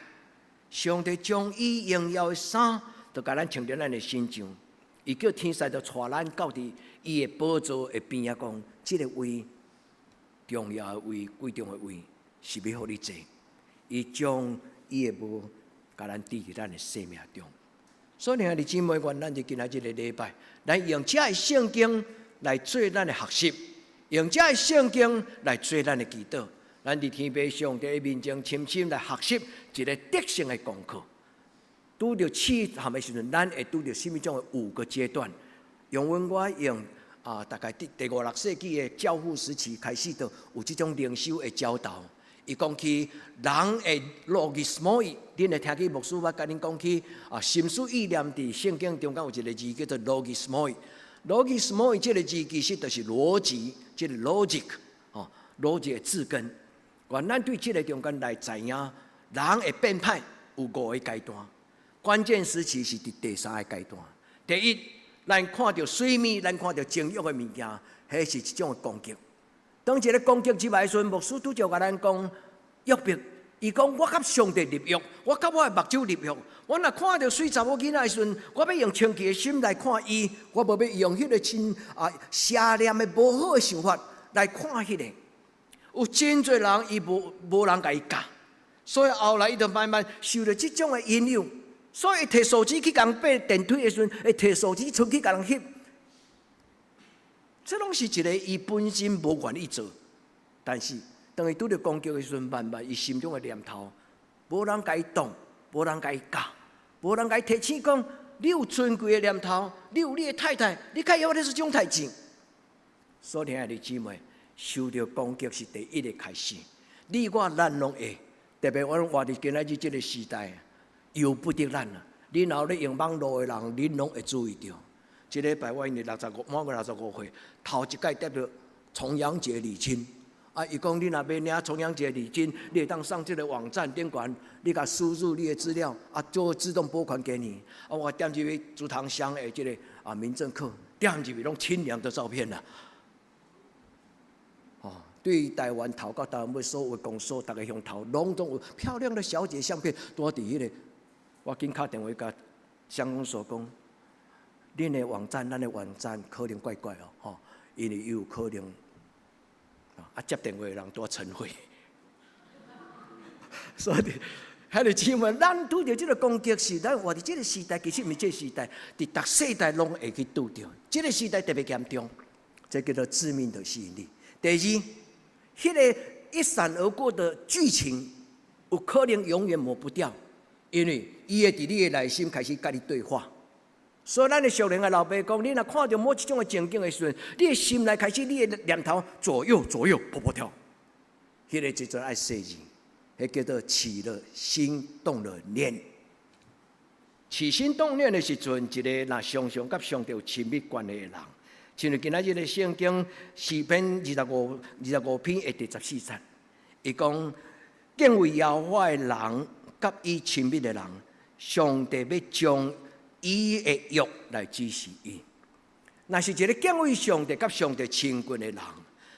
上帝將伊榮耀的衫，都共咱穿佇咱的身上。伊叫天使就帶咱到佇伊的寶座的邊仔，講這个位重要的位、貴重的位，是欲予你坐。伊將伊的帽共咱戴佇咱的生命中。所以，兄弟姊妹，願咱佇今仔這个禮拜，來用這个聖經來做咱的學習，用這個聖經來做咱的祈禱。咱佇天父上帝的面前，深深來學習一个得勝的功課。拄著試探的時陣，咱會拄著啥物種的五個階段？用阮我用啊，大概佇第五六世紀的教父時期開始，就有這種靈修的教導。伊講起人的 logismoi，恁會聽起牧師我共恁講起啊，心思意念佇聖經中間有一个字叫做 logismoi。logismoi 這个字其實就是邏輯，這个 logic 哦，邏輯的字根。願咱對這个中間來知影，人會變歹有五个階段，關鍵時期是佇第三个階段。第一，咱看著媠物，咱看著情欲的物件，彼是一種的攻擊。當這个攻擊入來時陣，牧師拄則共咱講約伯，伊講我佮上帝立約，我佮我的目睭立約。我若看著媠查某囡仔的時陣，我欲用清潔的心來看伊，我無欲用彼个真啊邪念的無好的想法來看彼个。有真濟人伊無人共伊教，所以後來伊就慢慢受著這種的引誘，所以提手機去共人爬電梯的時陣，會提手機出去共人翕。這攏是一个伊本身無願意做，但是當伊拄著攻擊的時陣，慢慢伊心中的念頭，無人共伊擋，無人共伊教，無人共伊提醒講，你有尊貴的念頭，你有你的太太，你該猶咧這種代誌。所以兄弟姊妹，受著攻擊是第一个開始。你我咱攏會，特別阮活佇今仔日這个時代，由不得咱啊！你若有咧用網路的人，恁攏會注意著。這禮拜我因為65滿過65歲，頭一擺得著重陽節禮金。啊，伊講你若欲領重陽節禮金，你會當上這个網站頂懸，你共輸入你的資料，啊，就會自動撥款給你。啊，我點入去竹塘鄉的這个啊民政課，點入去攏親娘的照片啦。哦，對台灣頭到台灣尾所有公所，逐个鄉頭攏總有漂亮的小姐相片，拄佇彼个，我緊敲電話共鄉公所講，恁的網站，咱的網站可能怪怪哦，吼，因為有可能啊，接電話的人拄晨會，所以，兄弟姊妹，咱拄著這个攻擊是咱活佇這个時代，其實毋是這个時代，佇逐世代攏會去拄著。這个時代特別嚴重，這叫做致命的吸引力。第二，彼个一閃而過的劇情，有可能永遠抹不掉，因為伊會佇你的內心開始佮你對話。所以咱的屬靈的老爸講，你若看著某一種的情景的時陣，你的心內開始，你的念頭左右左右噗噗跳，彼個叫做愛細膩，彼叫做起了心動了念。起心動念的時陣，一个若常常佮上帝有親密關係的人，親像今仔日的聖經詩篇25篇的第14節，伊講敬畏耶和華的人，佮伊親密的人，上帝欲將伊的約來指示伊。若是一个敬畏上帝、佮上帝親近的人，佇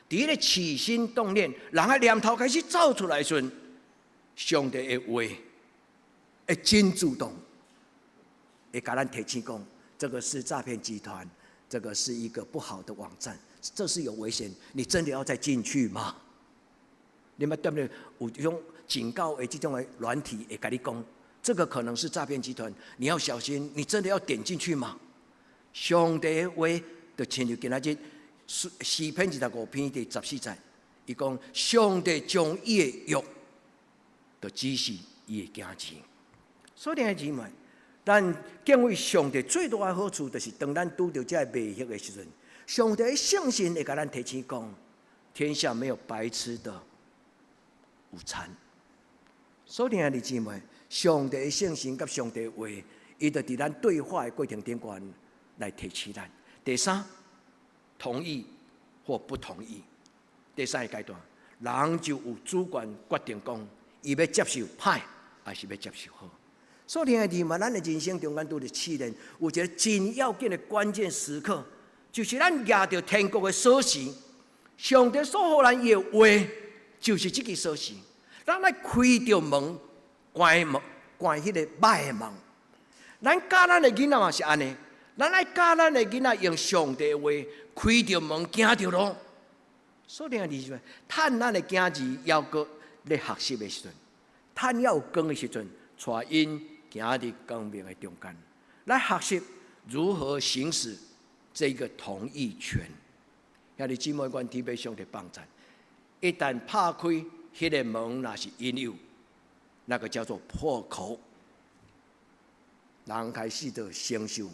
彼个起心動念，人的念頭開始走出來時陣，上帝的話會真主動，會共咱提醒講，這個是詐騙集團，這個是一個不好的網站，這是有危險，你真的要再進去嗎？你們對不對？有這種警告的這種的軟體會共你講，這個可能是詐騙集團，你要小心，你真的要點進去嗎？上帝的話就親像今仔日詩篇25篇第14節，伊講上帝將伊的約，就指示伊的囝兒。所以弟兄姊妹，咱敬畏上帝最大的好處，就是當咱拄著這个迷惑的時陣，上帝的聖神會共咱提醒講：天下沒有白吃的午餐。所以兄弟姊妹，上帝的聖神佮上帝的話，伊就佇咱對話的過程頂懸來提醒咱。第三，同意或不同意。第三个階段，人就有主權決定講，伊欲接受歹，抑是欲接受好。所以兄弟姊妹，咱的人生中間拄著試煉，有一个真要緊的關鍵時刻，就是咱舉著天國的鎖匙，上帝所予咱的話，就是這支鎖匙。咱愛開著門，關門，關彼個歹的門。咱教咱的囡仔嘛是按呢，咱愛教咱的囡仔用上帝的話開著門，行著路。所以兄弟姊妹，趁咱的囝兒猶閣咧學習的時陣，趁猶有光的時陣，帶𪜶行佇光明的中間，來學習如何行使這個同意權。兄弟姊妹，願天父上帝幫贊。一旦拍開彼个門，若是引誘，那個叫做破口，人開始就承受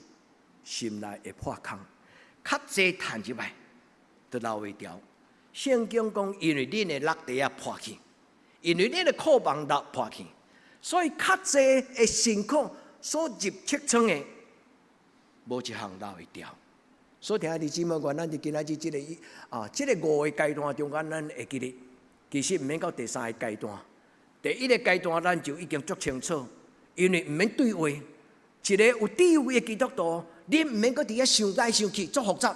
心內會破空，較濟趁入來，都留袂牢。聖經講，因為恁的橐袋仔破去，因為恁的庫房橐破去，所以較濟的辛苦所入尺倉的，無一項留會牢。所以兄弟姊妹，願咱佇今仔日這個五個階段中間，咱會記得，其實毋免到第三个階段，第一个階段咱就已經足清楚，因為毋免對話。一个有智慧的基督徒，你毋免閣佇遐想來想去，足複雜，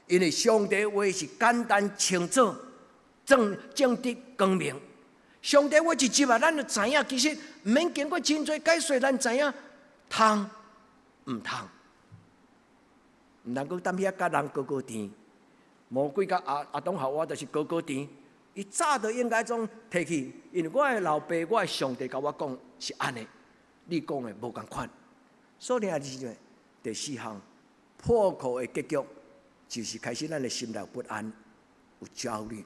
因為上帝話是簡單清楚、正正直光明。上帝話一入來，咱就知影，其實毋免經過真濟解說，咱知影通毋通。毋通閣踮遐共人勾勾纏，魔鬼佮亞當夏娃就是勾勾纏。伊早就應該總提去，因為我的老爸、我的上帝共我講是按呢，你講的無仝款。所以兄弟姊妹，第四項破口的結局，就是開始咱的心內不安、有焦慮。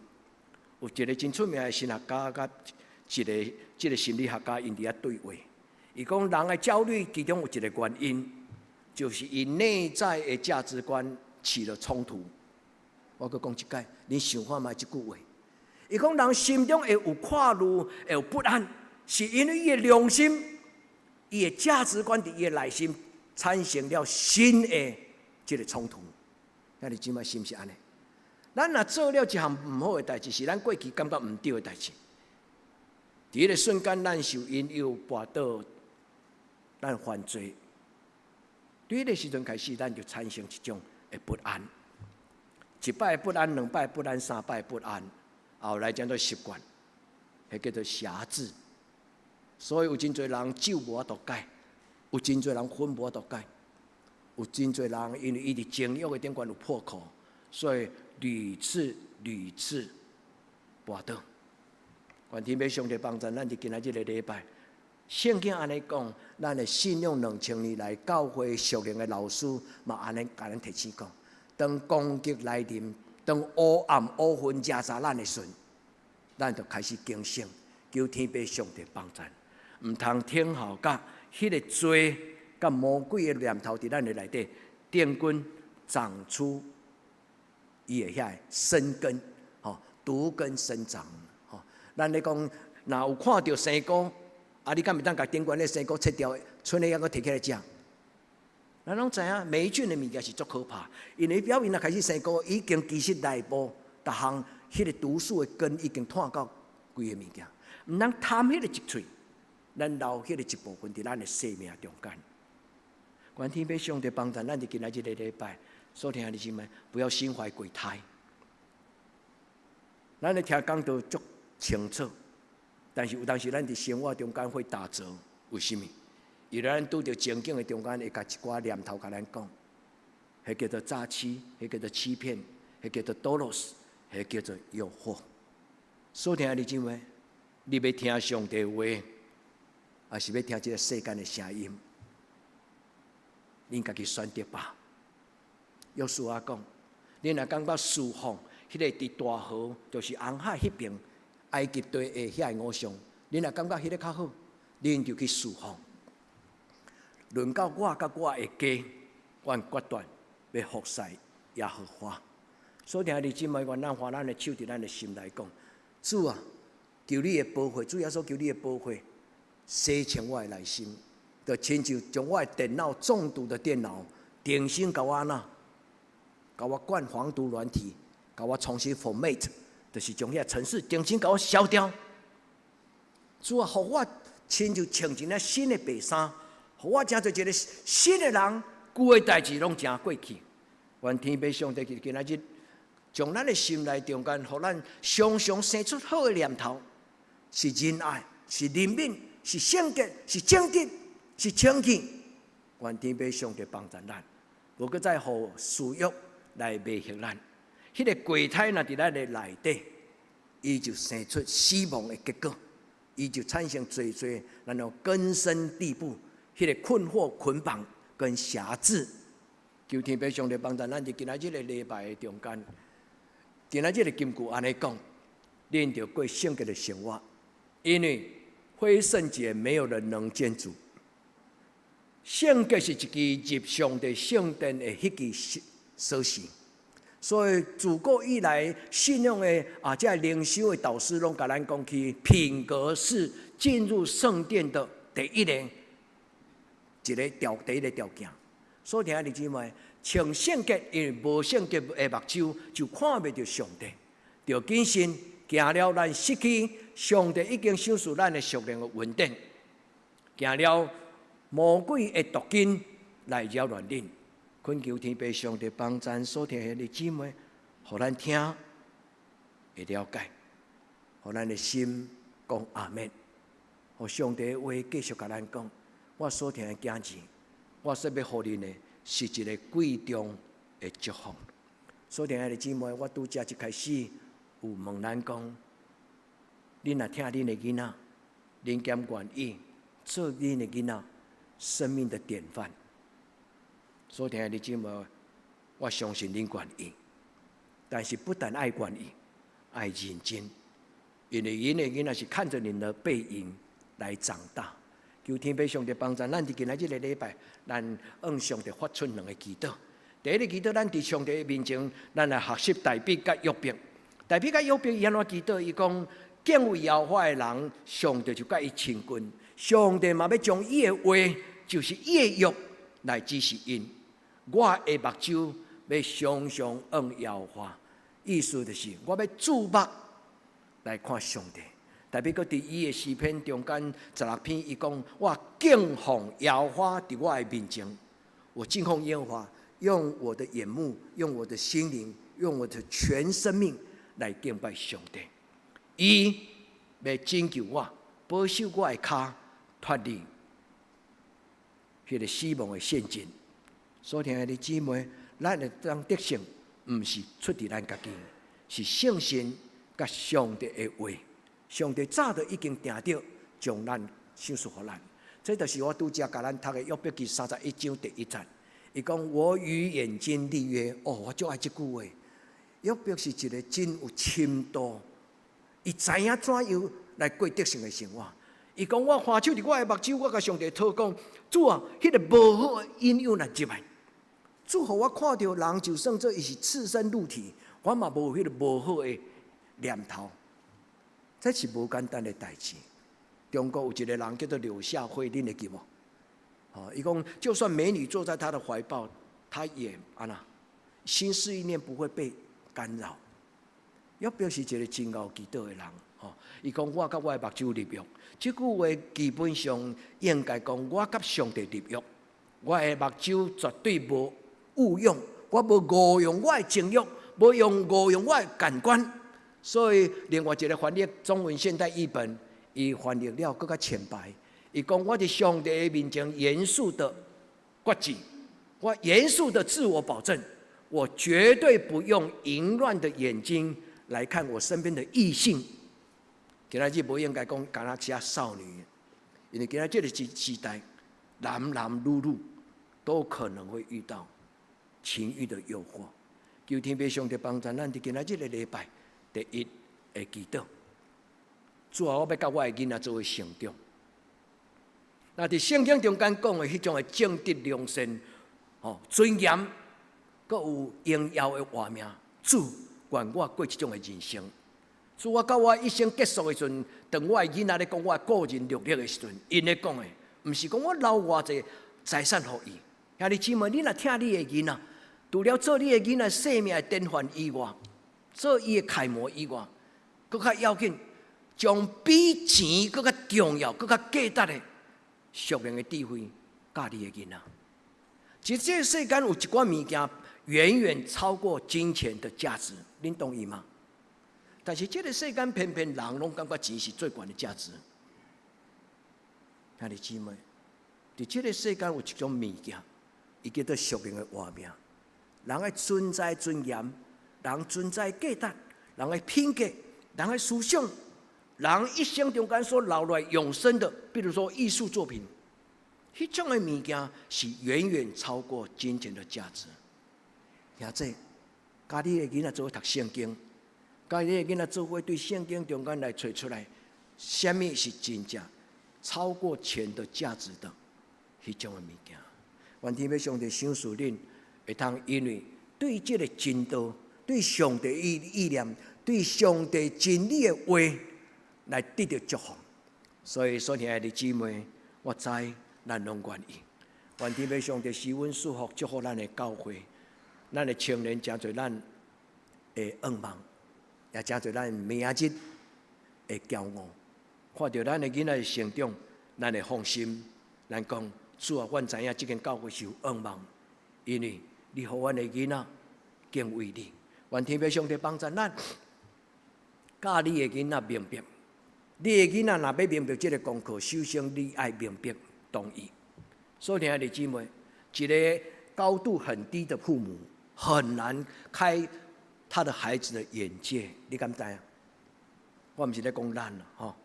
有一個真出名的神學家，佮一個這個心理學家，𪜶佇遐對話。伊講人的焦慮其中有一個原因，就是伊內在的價值觀起了衝突。我閣講一擺，你想看覓這句話？伊講人心中會有掛慮，會有不安，是因為伊的良心、伊的價值觀佇伊的內心產生了新的這個衝突。兄弟姊妹是毋是按呢？咱若做了一項毋好的代誌，是咱過去感覺毋對的代誌。佇彼个瞬間，咱受引誘跋倒，咱犯罪。對彼个時陣開始，咱就產生一種的不安。一擺不安，兩擺不安，三擺不安，後來變做習慣，彼叫做轄制。所以有真濟人酒無法度戒，有真濟人薰無法度戒，有真濟人因為伊佇情慾的頂懸有破口，所以屢次屢次跋倒。願天父上帝幫助咱佇今仔這个禮拜，聖經按呢講，咱的信仰2000年來教會屬靈的老師嘛按呢共咱提醒講，當攻擊來臨，當黑暗烏雲遮遮咱的時陣，咱就開始警醒，求天父上帝幫助，毋通聽候甲彼个罪佮魔鬼的念頭佇咱的內底，定根長出伊的遐生根，吼，毒根生長，吼。咱咧講，若有看著生菇，啊，你敢會當共頂懸的生菇切掉，賰的猶閣提起來食？咱攏知影，黴菌的物件是足可怕，因為表面若開始生菇，已經其實內部逐項彼個毒素的根已經湠到規个物件。毋通貪彼個一喙，咱留彼個一部分佇咱的生命中間。願天父上帝幫助咱佇今仔這个禮拜所聽的姊妹，不要心懷鬼胎。咱咧聽講道足清楚，但是有當時咱佇生活中間會打折，為啥物？因為咱拄著情境的中間，會共一寡念頭共咱講，彼叫做詐欺，彼叫做欺騙，彼叫做 dolos，彼叫做誘惑。所聽的姊妹，你欲聽上帝話，抑是欲聽這个世間的聲音？恁家己選擇吧。約書亞講，恁若感覺侍奉彼个佇大河，就是紅海彼爿埃及地的遐个偶像，恁若感覺彼个較好，恁就去侍奉。輪到我佮我的家，阮決斷欲服侍耶和華。所以兄弟姊妹，願咱揮咱的手佇咱的心內講：主啊，求你的寶血，主耶穌求你的寶血，洗清我的內心，就親像將我的電腦中毒的電腦，重新共我按怎，共我灌防毒軟體，共我重新 format，就是將遐程式重新共我消掉。主啊，予我親像穿一件新的白衫，予我成做一个新的人，舊的代誌攏成過去。願天父上帝今仔日將咱的心內中間，予咱常常生出好的念頭，是仁愛，是憐憫，是聖潔，是正直，是清氣。願天父上帝幫助咱，無閣再予私欲來迷惑咱。彼个鬼胎若佇咱的內底，伊就生出死亡的結果，伊就產生濟濟咱著根深蒂固，彼个困惑、捆綁跟轄制。求天父上帝幫助咱，佇今仔這个禮拜的中間，今仔這个金句按呢講，恁著過聖潔的生活，因為非聖潔沒有人能見主。聖潔是一支入上帝聖殿的彼支鎖匙，所以自古以來信仰的啊，這靈修的導師攏共咱講起，品格是進入聖殿的第一个條件。所以兄弟姊妹，穿聖潔，因為無聖潔的目睭就看袂著上帝。著謹慎，驚了咱失去上帝已經賞賜咱的屬靈的恩典，驚了魔鬼的毒根來擾亂恁。懇求天父上帝幫贊所聽的兄弟姊妹，予咱聽會了解，予咱的心講阿們。予上帝的話繼續共咱講，我所疼的囝兒，我所欲予恁的是一个貴重的祝福。所疼的姊妹，我拄才一開始有問咱講，恁若疼恁的囡仔，恁敢願意做恁的囡仔生命的典範？所疼的姊妹，我相信恁願意，但是不但愛願意，愛認真，因為恁的囡仔是看著恁的背影來長大。求天父上帝幫助咱佇今仔這个禮拜，咱向上帝發出兩个祈禱。第一个祈禱，咱佇上帝的面前，咱來學習大衛佮約伯。大衛佮約伯伊按怎祈禱？伊講敬畏耶和華的人，上帝就佮伊親近。上帝嘛欲將伊的話，就是伊的約來指示𪜶。我的目睭欲常常向耶和華，意思就是我欲注目來看上帝。特別閣佇伊的詩篇中間16篇，伊講我敬奉耶和華佇我的面前，我敬奉耶和華，用我的眼目，用我的心靈，用我的全生命來敬拜上帝。伊欲拯救我，保守我的跤脫離彼个死亡的陷阱。所疼的姊妹，咱會當得勝，毋是出佇咱家己，是聖神佮上帝的話。上帝早就已經定著，將咱賞賜予咱。這就是我拄才共咱讀的約伯記31章第1節。伊講：我與眼睛立約。哦，我足愛這句話。約伯是一个真有深度，伊知影怎樣來過得勝的生活。伊講我看守佇我的目睭，我共上帝討講，主啊，彼個無好的引誘若入來，主予我看著人就算做伊是赤身露體，我嘛無彼個無好的念頭。這是無簡單的代誌。中國有一個人叫做柳下惠，恁會記無？哦，伊講就算美女坐在他的懷抱，他也按怎，心思意念不會被干擾。也表示一個真𠢕祈禱的人。吼，伊講我佮我的目睭立約，這句話基本上應該講我佮上帝立約，我的目睭絕對無誤用，我無誤用我的情慾，無用誤用我的感官。所以另外一個翻譯中文現代譯本，伊翻譯了閣較淺白。伊講我佇上帝的面前嚴肅的決志，我嚴肅的自我保證，我絕對不用淫亂的眼睛來看我身邊的異性。今仔日無應該講干焦寫少女，因為今仔這個時代，男男女女都可能會遇到情慾的誘惑。求天父上帝幫助咱佇今仔這個禮拜，第一會祈禱，主啊，我欲佮我的囡仔做伙成長。那佇聖經中間講的彼種的正直良善、吼尊嚴，閣有榮耀的活命，主願我過這種的人生。主，我到我一生結束的時陣，當我的囡仔咧講我的個人履歷的時陣，𪜶咧講的，毋是講我留偌濟財產予伊。兄弟姊妹，你若疼你的囡仔，除了做你的囡仔生命的典範以外，做伊的楷模以外，閣較要緊，將比錢閣較重要、閣較價值的屬靈的智慧教你的囡仔。其實這個世間有一寡物件遠遠超過金錢的價值，恁同意嗎？但是這個世間偏偏人攏感覺錢是最懸的價值。兄弟姊妹，佇這個世間有一種物件，伊叫做屬靈的活命。人的存在尊嚴，人存在價值，人的品格，人的思想，人一生中間所留來永生的，比如說藝術作品，彼種的物件是遠遠超過金錢的價值。兄弟，佮你的囡仔做伙讀聖經，佮你的囡仔做伙對聖經中間來揣出來，啥物是真正超過錢的價值的彼種的物件。願天父上帝賞賜恁，會通因為對這個真道、對上帝意念、對上帝真理的話來得著祝福。所以，所親愛的姊妹，我知咱攏願意。願天父上帝賜阮祝福，祝福咱的教會，咱的青年誠濟咱的願望，也誠濟咱明仔日的驕傲。看著咱的囡仔的成長，咱會放心。咱講主啊，阮知影這間教會是有盼望，因為你予阮的囡仔敬畏你。願天父上帝幫助咱，教你的囡仔明白。你的囡仔若欲明白這個功課，首先你愛明白同意。所以，兄弟姊妹，一個高度很低的父母，很難開他的孩子的眼界。你敢知影？我毋是咧講咱吼，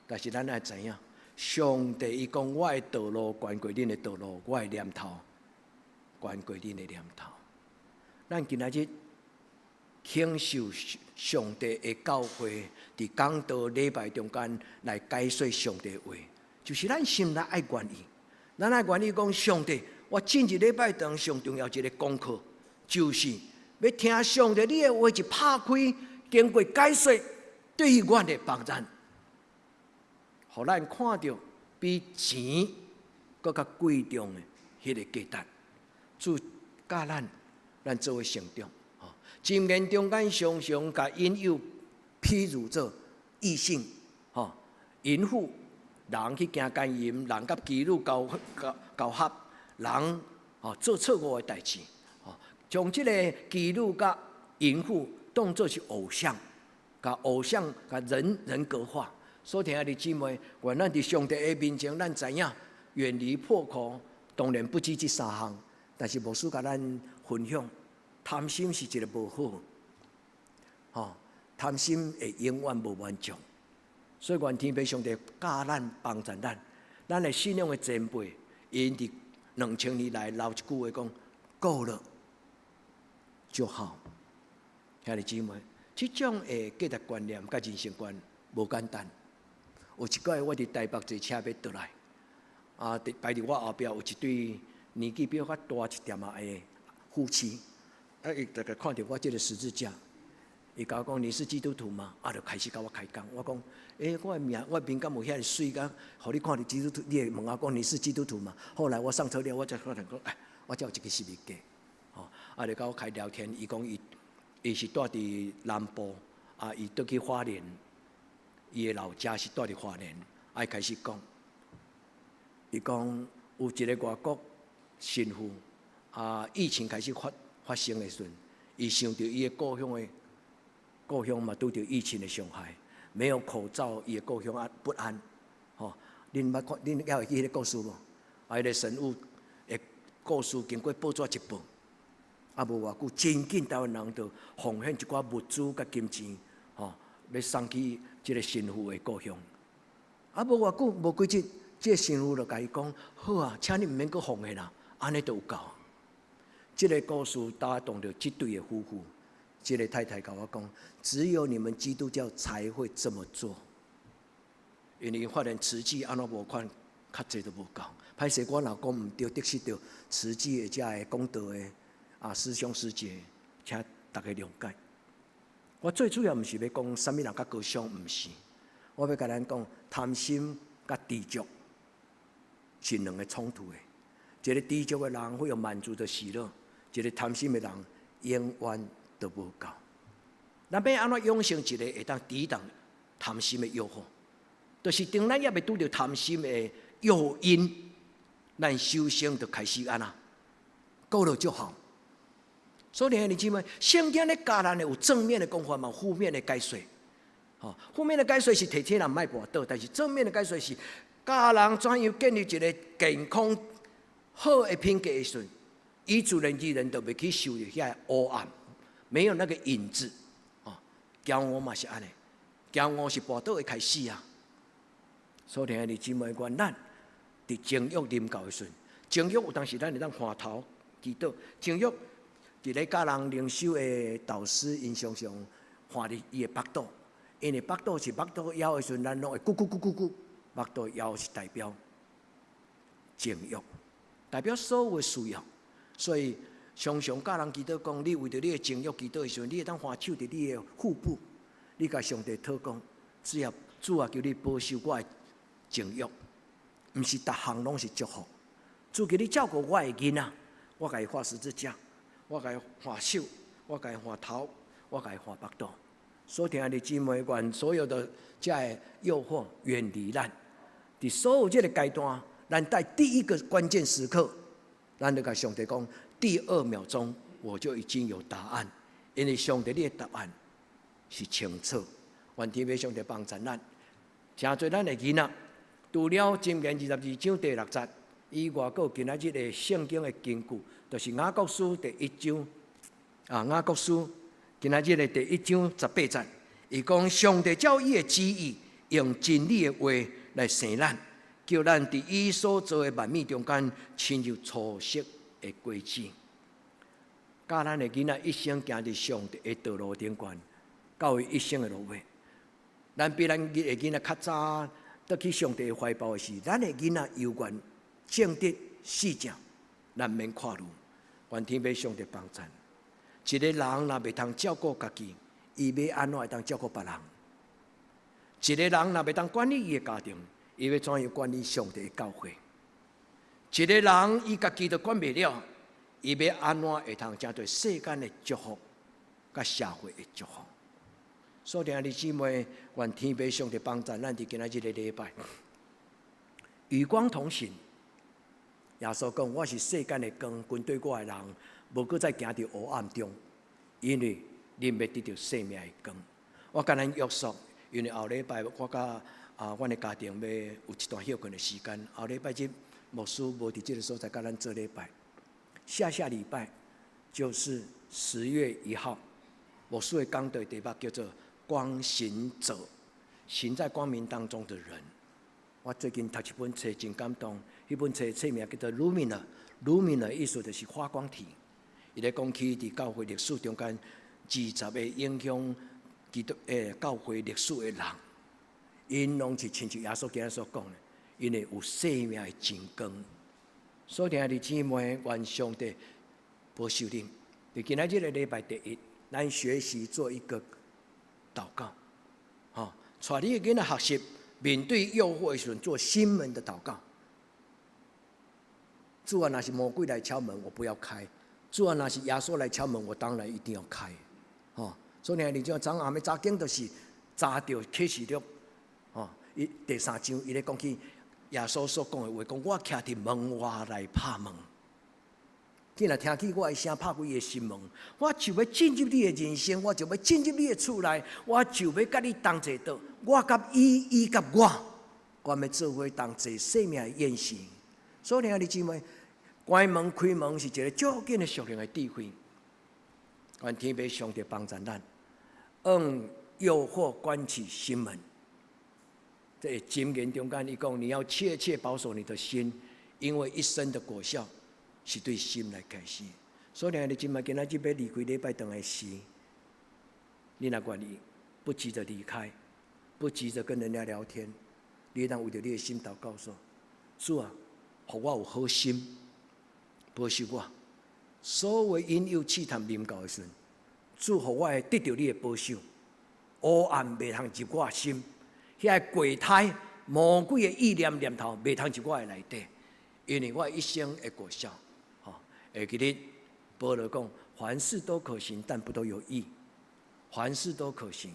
但是咱愛知影，上帝伊講我的道路懸過恁的道路，我的念頭懸過恁的念頭。咱今仔日享受上帝的教誨，佇講道禮拜中間來解說上帝的話，就是咱心內愛願意，咱愛願意講上帝，我進入禮拜堂上重要一個功課，就是欲聽上帝你的話一拍開，經過解說，對於阮的幫助，予咱看著比錢閣較貴重的彼個價值，主教咱，咱做伙成長。箴言中間常常共引誘，譬如做異性，吼，淫婦，人去行姦淫，人佮妓女交合，人吼做錯誤的代誌，吼，將這個妓女佮淫婦當做是偶像，共偶像共人格化。所以，親愛的姊妹，願咱佇上帝的面前，咱知影遠離破口，當然不止這三項，但是牧師共咱分享。貪心是一個無好，吼，貪心會永遠無滿足，所以願天父上帝教咱幫助咱，咱的信仰的前輩，𪜶佇2000年來留一句話講：夠了就好。兄弟姊妹，這種的價值觀念佮人生觀無簡單。有一擺我佇台北坐車欲轉來，啊，佇排佇我後壁有一對年紀比我較大一點仔的夫妻，啊，伊逐個看著我這個十字架，伊共我講，你是基督徒嗎？啊，就開始共我開講。我講，欸，我的名，我的面敢有遐爾媠，敢予你看著基督徒？你會問我講你是基督徒嗎？後來我上車了，我才發現講，哎，我才有一個十字架，吼，啊，就共我開聊天，伊講伊是蹛佇南部，啊，伊轉去花蓮，伊的老家是蹛佇花蓮，啊，伊開始講，伊講有一個外國神父，啊，疫情開始發生的時陣，伊想著伊的故鄉的故鄉嘛拄著疫情的傷害，沒有口罩，伊的故鄉啊不安，吼，恁捌看，恁猶會記彼個故事無？啊，彼個神父的故事經過報紙一報，啊，無偌久，真緊台灣人就奉獻一寡物資佮金錢，吼，欲送去這個神父的故鄉。啊，無偌久，無幾日，這個神父就共伊講：好啊，請你毋免閣奉獻啦，按呢就有夠。這個故事打動著這對的夫婦。這個太太共我講：只有你們基督教才會這麼做，因為發現慈濟按怎募款，較濟都無夠。歹勢，我若講毋對，得失著慈濟的遮的講道的啊師兄師姐，請大家諒解。我最主要毋是欲講啥物人較高尚，毋是。我欲共咱講，貪心佮知足是兩個衝突的。一個知足的人會有滿足的喜樂，一個貪心的人永遠都無夠。咱欲按怎養成一個會當抵擋貪心的誘惑？就是當咱猶未拄著貪心的誘因，咱首先就開始按怎夠了就好。所以兄弟姊妹，聖經咧教咱的有正面的講法嘛，負面的解說。吼，負面的解說是提醒人莫跋倒，但是正面的解說是教人怎樣建立一個健康好的品格的時陣，伊自然而然就袂去受著遐個黑暗，沒有那個影子。哦，驕傲嘛是按呢，驕傲是跋倒的開始啊。所以兄弟姊妹，願咱佇情欲臨到的時陣，情欲有當時咱會當回頭祈禱，情欲佇咧教人靈修的導師，𪜶常常看佇伊的腹肚，因為腹肚是腹肚枵的時陣，咱攏會咕咕咕咕咕，腹肚枵是代表情欲，代表所有的需要，所以常常教人祈禱講，你為著你的情欲祈禱的時陣，你會當橫手佇你的腹部，你共上帝禱講，主啊，主啊，求你保守我的情欲，毋是逐項攏是祝福。主求你照顧我的囡仔，我共伊畫十字架，我共伊橫手，我共伊橫頭，我共伊橫腹肚。所以兄弟姊妹，願所有的這个誘惑遠離咱。佇所有這個階段，咱在第一個關鍵時刻，咱就共上帝講，第二秒鐘我就已經有答案，因為上帝你的答案是清楚。願天父上帝幫助咱，誠濟咱的囡仔，除了箴言22章第六節以外，閣有今仔日的聖經的根據，就是雅各書第一章啊，雅各書今仔日的第一章18節，伊講上帝照伊的旨意，用真理的話來生咱，叫咱佇伊所造的萬物中間，親像初熟的果子。教咱的囡仔一生行佇上帝的道路頂懸，到伊一生的落尾。咱比咱的囡仔較早倒去上帝的懷抱的時，咱的囡仔猶原正直四正，咱免看慮。願天父上帝幫贊。一個人若袂通照顧家己，伊欲按怎會當照顧別人？一個人若袂當管理伊的家庭，伊欲怎樣管理上帝的教會？一個人伊家己都管袂了，伊欲按怎會通成做世間的祝福，佮社會的祝福？所以兄弟姊妹，願天父上帝幫贊咱佇今仔日個禮拜，與光同行。耶穌講：我是世間的光，跟隨我的人，無閣再行佇黑暗中，因為恁欲得著生命的光。我共咱約束，因為後禮拜我佮啊，阮的家庭欲有一段歇睏的時間。後禮拜日牧師無佇這個所在共咱做禮拜。下下禮拜就是10月1號，牧師的講道題目叫做“光行者”，行在光明當中的人。我最近讀一本冊真感動，彼本冊冊名叫做《Lumina》，Lumina 的意思就是發光體。伊咧講起佇教會歷史中間20個影響基督教會歷史的人， 𪜶攏是親像耶穌今仔所講的，𪜶會有生命的真光。所以兄弟姊妹，願上帝保守恁。佇今仔這个禮拜第一，咱學習做一個禱告，吼，帶你的囡仔學習面對誘惑的時陣做心門的禱告。主啊，若是魔鬼來敲門，我不要開；主啊，若是耶穌來敲門，我當然一定要開。吼，所以你這昨暗暝查經就是查著啟示錄，吼，伊第三章伊咧講起耶穌所講的話，講我徛佇門外來拍門。你若聽見我的聲，拍開伊的心門，我就欲進入你的人生，我就欲進入你的厝內，我就欲佮你同齊桌，我佮伊，伊佮我，我欲做伙同齊生命的宴席。所以兄弟姊妹，關門開門是一个足緊的屬靈的智慧。願天父上帝幫助咱，用誘惑關起心門。在箴言中間，伊講你要切切保守你的心，因為一生的果效是對心來開始。所以兄弟姊妹，今仔日欲離開禮拜堂的時，你若願意，不急着離開，不急着跟人家聊天，你會當為著你的心禱告說：主啊，予我有好心，保守我。所有引誘試探臨到的時陣，主予我會得著你的保守，黑暗袂通入我的心，遐个鬼胎魔鬼的意念念頭袂通入我的內底，因為我一生的果效，吼，會記得保羅講：凡事都可行，但不都有益；凡事都可行，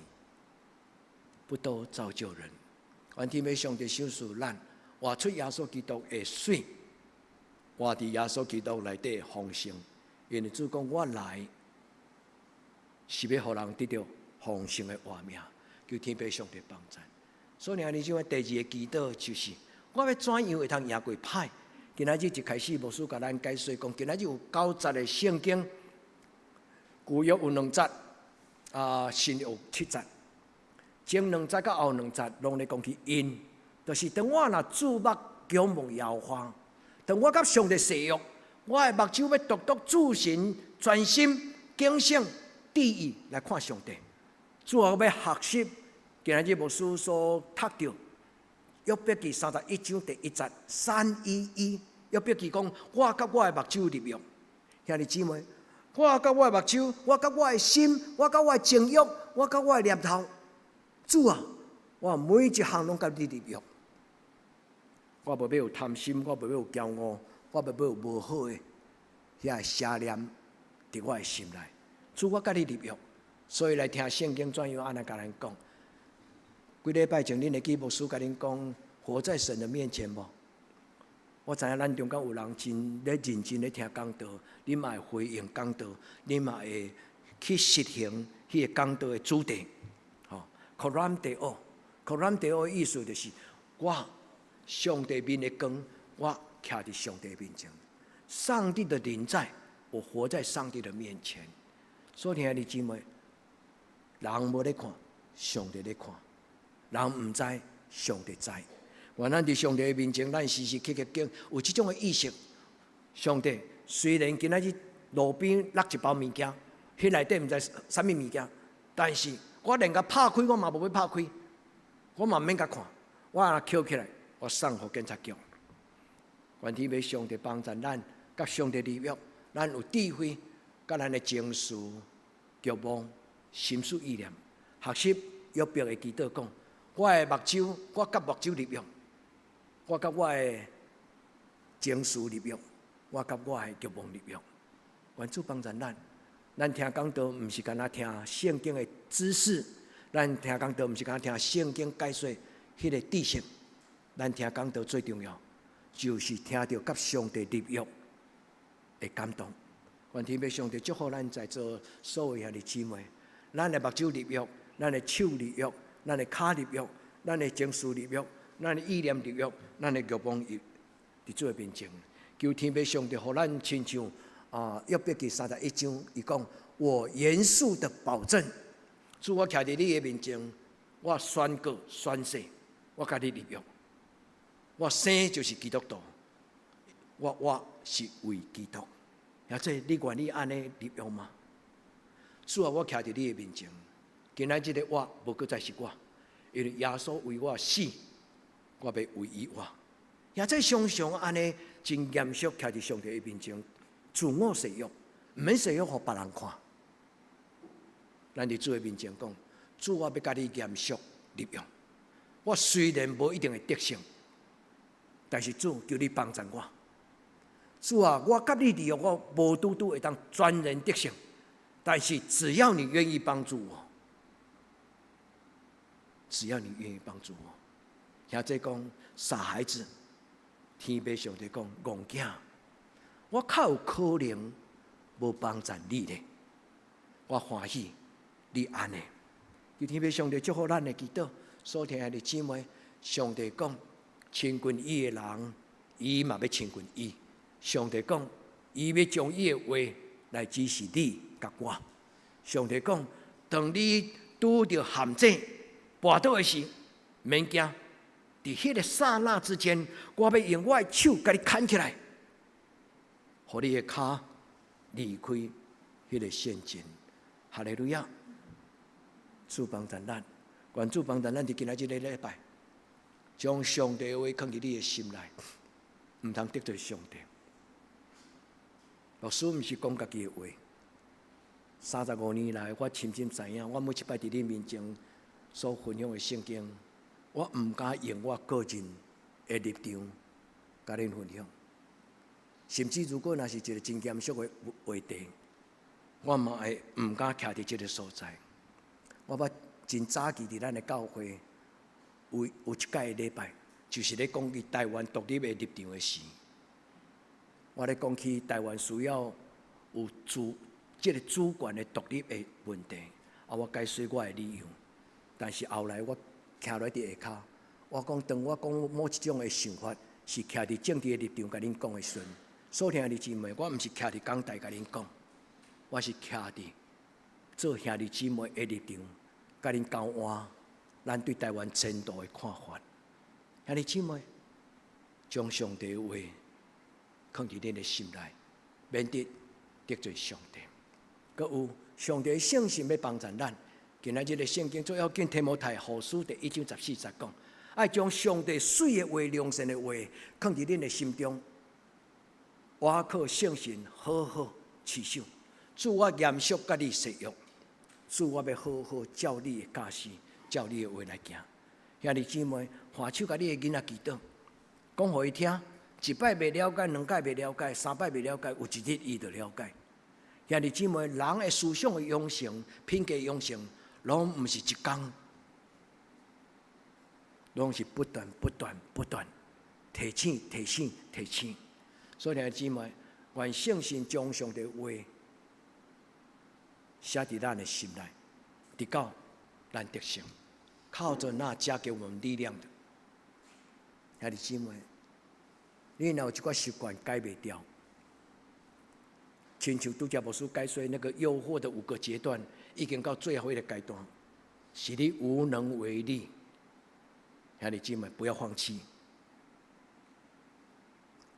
不都造就人。願天父上帝賞賜咱，活出耶穌基督的水，活佇耶穌基督內底的豐盛。因為主講我來是欲予人得著豐盛的活命，求天父上帝幫助。所以，你這第二个祈禱就是，我欲怎樣會通贏過歹？今仔日一開始，牧師共咱解說講，今仔日有九節的聖經，舊約有兩節，啊，新約有七節。前兩節佮後兩節攏咧講起因，就是當我若注目仰望耶和華，當我佮上帝誓約，我的目睭欲獨獨注神、專心、警醒、注意來看上帝。主啊，我欲學習今仔日牧師所讀著約伯記31章第1節311，約伯記講，我佮我的目睭立約，兄弟姊妹，我佮我的目睭，我佮我的心，我佮我的情欲，我佮我的念頭。主啊，我每一項攏佮你立約，我無欲有貪心，我無欲有驕傲，我無欲有無好的遐个邪念佇我的心內。主，我佮你立約，所以來聽聖經怎樣按呢共咱講。幾禮拜前，恁會記牧師共恁講，活在神的面前無？我知影咱中間有人真咧認真咧聽講道，恁嘛會回應講道，恁嘛會去實行彼个講道的主題。吼，Coram Deo，Coram Deo 的意思就是我上帝面的光，我徛佇上帝面前，上帝的臨在，我活在上帝的面前。所以兄弟姊妹，人無咧看，上帝咧看；人毋知，上帝知。願咱佇上帝的面前，咱時時刻刻經有這種的意識。上帝雖然今仔日路邊落一包物件，彼內底毋知啥物物件，但是我連共拍開，我嘛無欲拍開，我嘛毋免共看，我若抾起來，我送予警察局。願天父上帝幫助咱，佮上帝立約，咱有智慧，佮咱的情緒、欲望、心思意念，學習約伯的祈禱講：我的目睭，我佮目睭立約，我佮我的情緒立約，我佮我的欲望立約。願主幫助咱，咱聽講道毋是干焦聽聖經的知識，咱聽講道毋是干焦聽聖經解說彼个知識，咱聽講道最重要，就是聽著佮上帝立約的感動。願天父上帝祝福咱在座所有兄弟姊妹，咱的目睭立約，咱的手立約，咱的跤立約，咱的情緒立約，咱的意念立約，咱的欲望立佇主的面前。求天父上帝予咱親像啊，約伯記31章，伊講我嚴肅的保證，主我徛佇你的面前，我宣告宣誓，我共你立約。我生就是基督徒，我活是為基督。或者你願意按呢立約嗎？主啊，我徛佇你的面前，今仔這个我無閣再是我，因為耶穌為我死，我欲為伊活。也在常常按呢真嚴肅徛佇上帝的面前，自我誓約，毋免誓約予別人看。咱佇主的面前講，主，我欲共你嚴肅立約。我雖然無一定會得勝，但是主求你幫助我。主啊，我佮你立約，我無拄拄會當全然得勝，但是只要你願意幫助我，只要你願意幫助我，兄弟講傻孩子，天父上帝講戇囝，我較有可能無幫助你咧，我歡喜你按呢。求天父上帝祝福咱的祈禱，所聽的姊妹，上帝講親近伊的人，伊嘛欲親近伊。上帝講，伊欲將伊的話來指示你佮我。上帝講，當你拄著陷阱、跋倒的時，免驚，佇彼個剎那之間，我欲用我的手共你牽起來，予你的跤離開彼個陷阱。哈利路亞！主幫助咱，願主幫助咱佇今仔日這個禮拜，將上帝的話囥佇你的心內，毋通得罪上帝。牧師毋是講家己的話。35年來，我深深知影，我每一擺佇你面前所分享的聖經，我毋敢用我個人的立場共恁分享。甚至如果若是一個真嚴肅的話題，我嘛會毋敢徛佇這個所在。我捌真早期佇咱的教會有有一屆的禮拜，就是咧講起台灣獨立的立場的時，我咧講起台灣需要有主這個主權的獨立的問題，啊，我解說我的理由。但是後來我徛落佇下跤，我講當我講某一種的想法，是徛佇政治的立場共恁講的時陣，所聽的姊妹，我毋是徛佇講台共恁講，我是徛佇做兄弟姊妹的立場，共恁交換咱對台灣前途的看法。兄弟姊妹，將上帝的話囥佇恁的心內，免得得罪上帝。閣有上帝聖神欲幫助咱。今仔日的聖經最要緊，提摩太後書第一章十四節講，愛將上帝媠的話、良善的話，囥佇恁的心中，倚靠聖神好好持守。主，我嚴肅佮你誓約，主，我欲好好照你的教示，照你的話來行。兄弟姊妹，牽手共你的囡仔祈禱，講予伊聽，一擺袂了解，兩擺袂了解，三擺袂了解，有一日伊就了解。兄弟姊妹，人的思想的養成、品格養成，攏毋是一工，攏是不斷、不斷、不斷提醒、提醒、提醒。所以兄弟姊妹，願聖神將上帝話寫佇咱的心內，直到咱得勝，靠著那加給我們力量的。兄弟姊妹，你若有一寡習慣改袂掉，親像拄才牧師解說那個誘惑的五個階段，已經到最後一個階段，是你無能為力。兄弟姊妹，不要放棄。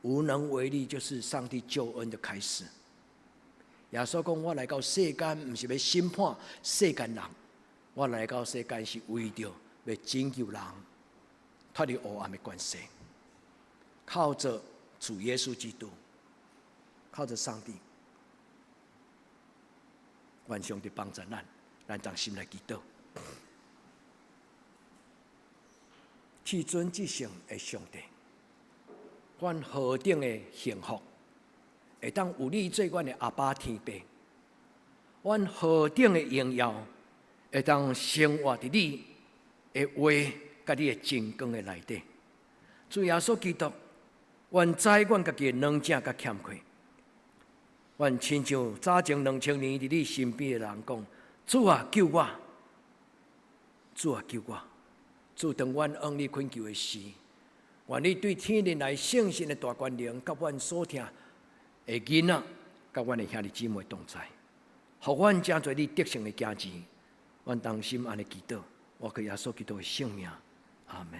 無能為力就是上帝救恩的開始。耶穌講：我來到世間，毋是欲審判世間人，我來到世間是為著欲拯救人，脫離黑暗的權勢。靠著主耶穌基督，靠著上帝，願上帝幫助咱，咱同心來祈禱。至尊至聖的上帝，阮何等的幸福，會當有你做阮的阿爸天父，阮何等的榮耀，會當生活佇你的話佮你的真光的內底。主耶穌基督，阮知阮家己的軟弱佮欠缺，阮親像早前2000年佇你身邊的人講：主啊，救我！主啊，救我！主，當阮向你懇求的時，願你對天靈來聖神的大權能，佮阮所疼的囡仔，佮阮的兄弟姊妹同在，予阮成做你得勝的囝兒。阮同心按呢祈禱，我靠耶穌基督的聖名，阿門。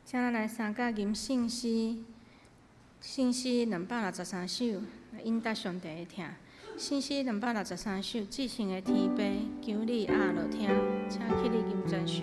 請咱來參加吟聖詩，聖詩263首，應答上帝的疼。聖詩263首，至聖的天父，求你壓落聽，請起立吟全首。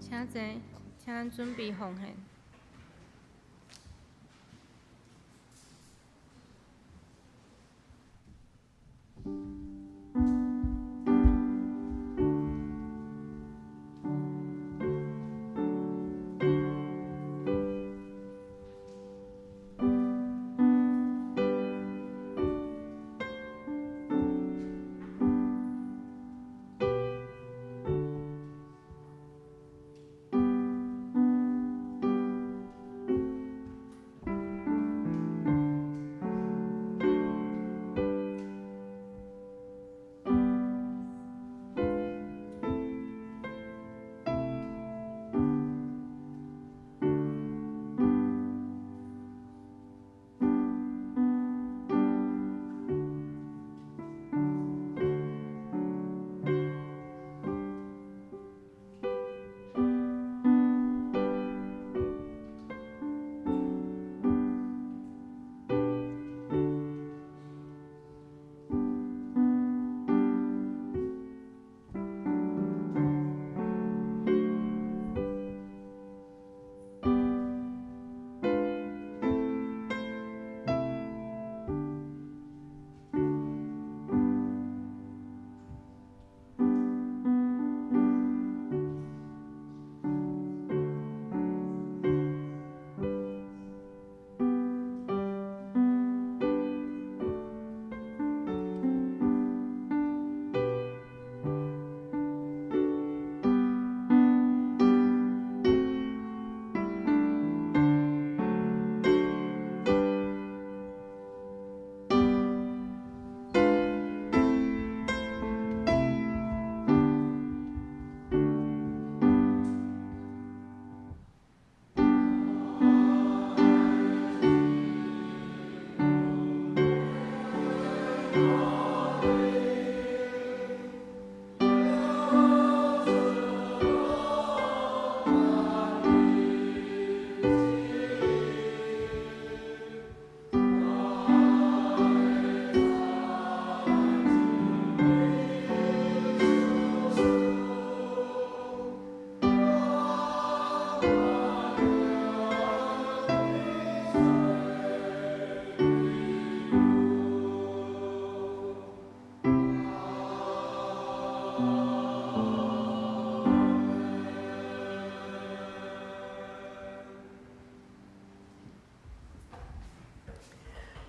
請坐，請咱準備奉獻。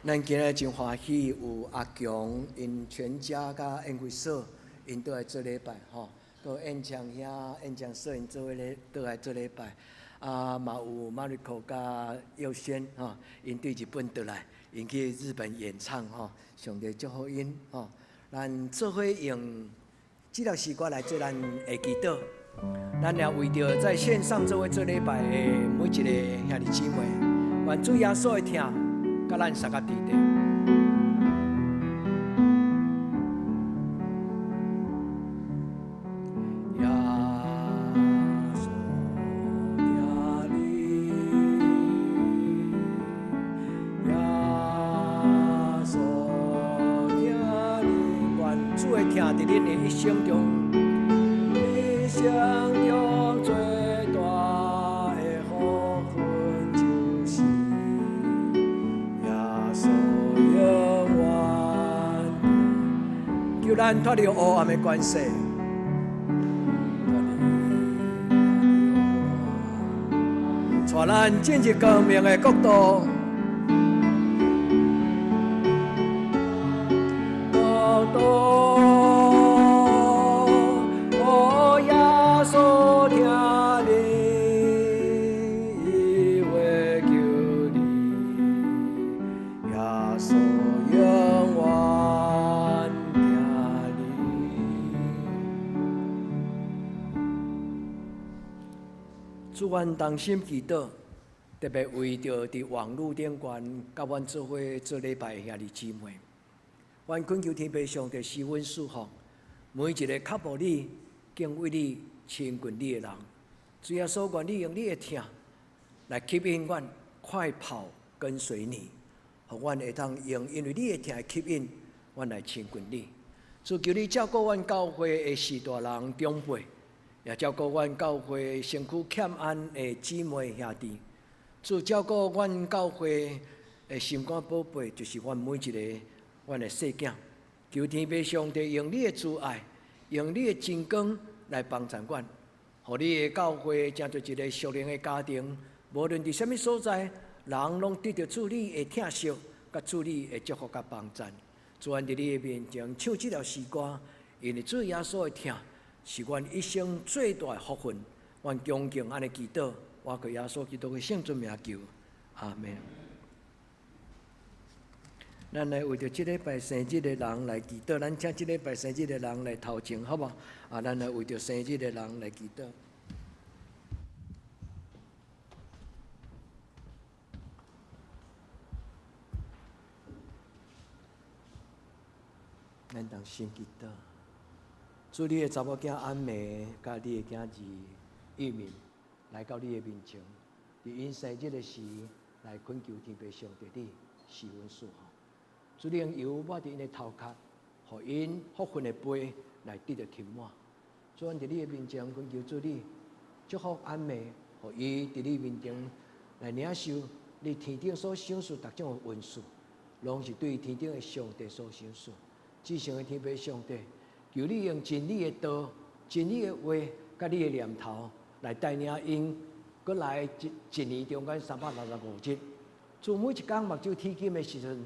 咱今日真歡喜，有阿強𪜶全家佮宴會所，𪜶倒來做禮拜吼。閣燕昌兄、燕昌嫂𪜶做伙咧倒來做禮拜。啊，嘛有馬瑞克佮耀軒吼，𪜶對日本倒來，𪜶去日本演唱吼，上帝祝福𪜶吼。咱做伙用這條詩歌來做咱的祈禱。咱也為著在線上做伙做禮拜的每一個兄弟姊妹，願主耶穌的疼佮咱相佮佇底。耶穌疼你，耶穌疼你，願主的疼佇恁的一生中，一生中最大的福分就是耶穌永遠求咱脫離黑暗的權勢，脫離帶咱進入光明的國度。國度，哦，耶穌疼你，伊會救你，耶穌永遠疼你。主，阮同心祈禱，特別為著佇網路頂懸佮阮做伙做禮拜的兄弟姊妹，阮懇求天父上帝賜阮賜福，每一個渴慕你、敬畏你、親近你的人，主耶穌，願你用你的疼來吸引阮，快跑跟隨你，予阮會當用因為你的疼的吸引，阮來親近你。主，求你照顧阮教會的序大人長輩，也照顧阮教會身軀欠安的姊妹兄弟。主，照顧阮教會的心肝寶貝，就是阮每一個阮的細囝。求天父上帝用你的慈愛，用你的真光來幫助阮，予你的教會成做一個屬靈的家庭。無論佇啥物所在，人攏得著主你的疼惜，佮主你的祝福佮幫贊。主，阮佇你的面前唱這條詩歌，因為主耶穌的疼是阮一生最大的福分。阮恭敬按呢祈禱，我靠耶穌基督的聖尊名求，阿門。咱來為著這禮拜生日的人來祈禱，咱請這禮拜生日的人來頭前，好無？啊，咱來為著生日的人來祈禱。咱同心祈禱，主，你的查某囝安梅，佮你的囝兒玉敏來到你的面前，佇𪜶生日的時，來懇求天父上帝你賜阮賜福。主，你用油抹佇𪜶的頭殼，予𪜶福分的杯來得著充滿。主，阮佇你的面前懇求主你祝福安梅，予伊佇你面前來領受你天頂所賞賜逐種的恩賜，攏是對天頂的上帝所賞賜。至聖的天父上帝，求你用真理的道、真理的話，佮你的念頭來帶領𪜶，閣來一年中間365日。主，每一工目睭鐵金的時陣，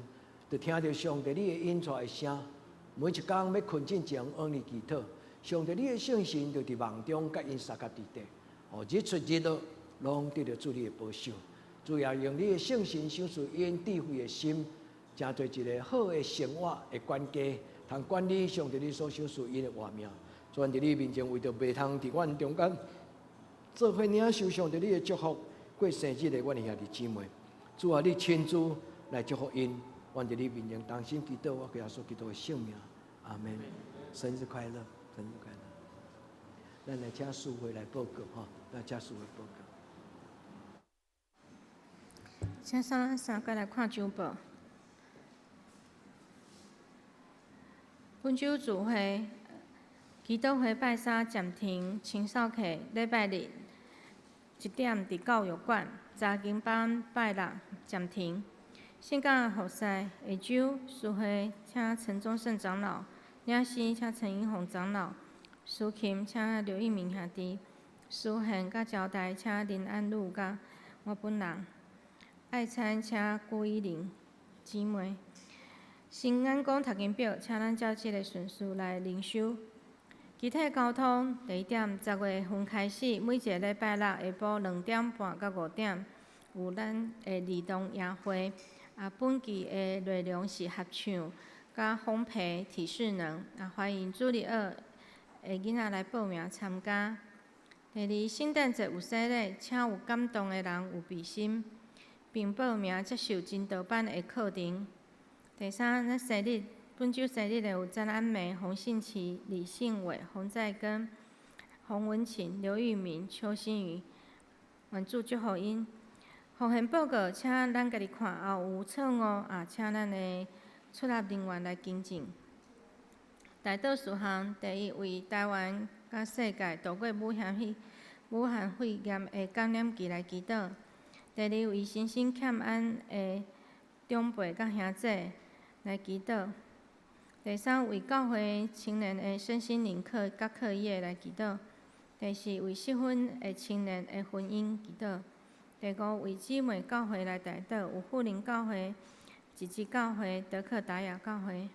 就聽著上帝你的引帶的聲。每一工欲睏進前，向你祈禱，上帝你的聖神就佇夢中佮𪜶相佮佇底。哦，日出日落，攏得著主你的保守。主也用你的聖神賞賜𪜶智慧的心，成做一個好的生活的管家，通管理上帝你所賞賜𪜶的活命。主，阮佇你面前為著袂通佇阮中間做伙領受上帝你的祝福，過生日的阮的兄弟姊妹，主啊，你親自來祝福𪜶。阮佇你面前同心祈禱，我靠耶穌基督的聖名，阿門。生日快樂，生日快樂。咱來請司會來報告吼，來請司會報告。請咱三個來看週報。本週聚會，祈禱會拜三暫停，青少課禮拜日1點佇教育館，查經班拜六暫停。聖教服侍下週司會請陳宗勝長老，領詩請陳英宏長老，司琴請劉一鳴兄弟，司獻佮招待請林安祿佮我本人，愛餐請郭依玲。姊妹。新眼光读经表，请咱照這个顺序来靈修。肢體溝通，第一點，10月份開始，每一个禮拜六下晡2點半到5點，有咱的兒童營會。啊，本期的內容是合唱、佮烘焙、體適能。啊，歡迎主日學的囡仔來報名參加。第二，聖誕節有洗禮，請有感動的人有備心，並報名接受真道班的課程。第三，咱生日，本週生日的有詹安梅、洪信琪、李信偉、洪在根、洪文琴、劉玉明、邱新宇，願主祝福𪜶。奉獻報告，請咱家己看，後有錯誤啊，請咱的出納人員來更正。代禱事項，第一，為台灣佮世界度過武漢肺炎的感染期來祈禱。第二，為身心欠安的長輩佮兄姊來祈禱。第三，為教會青年的身心靈課佮課業來祈禱。第四，為適婚的青年的婚姻祈禱。第五，為姊妹教會來代禱，有富林教會、一枝教會、德克達雅教會。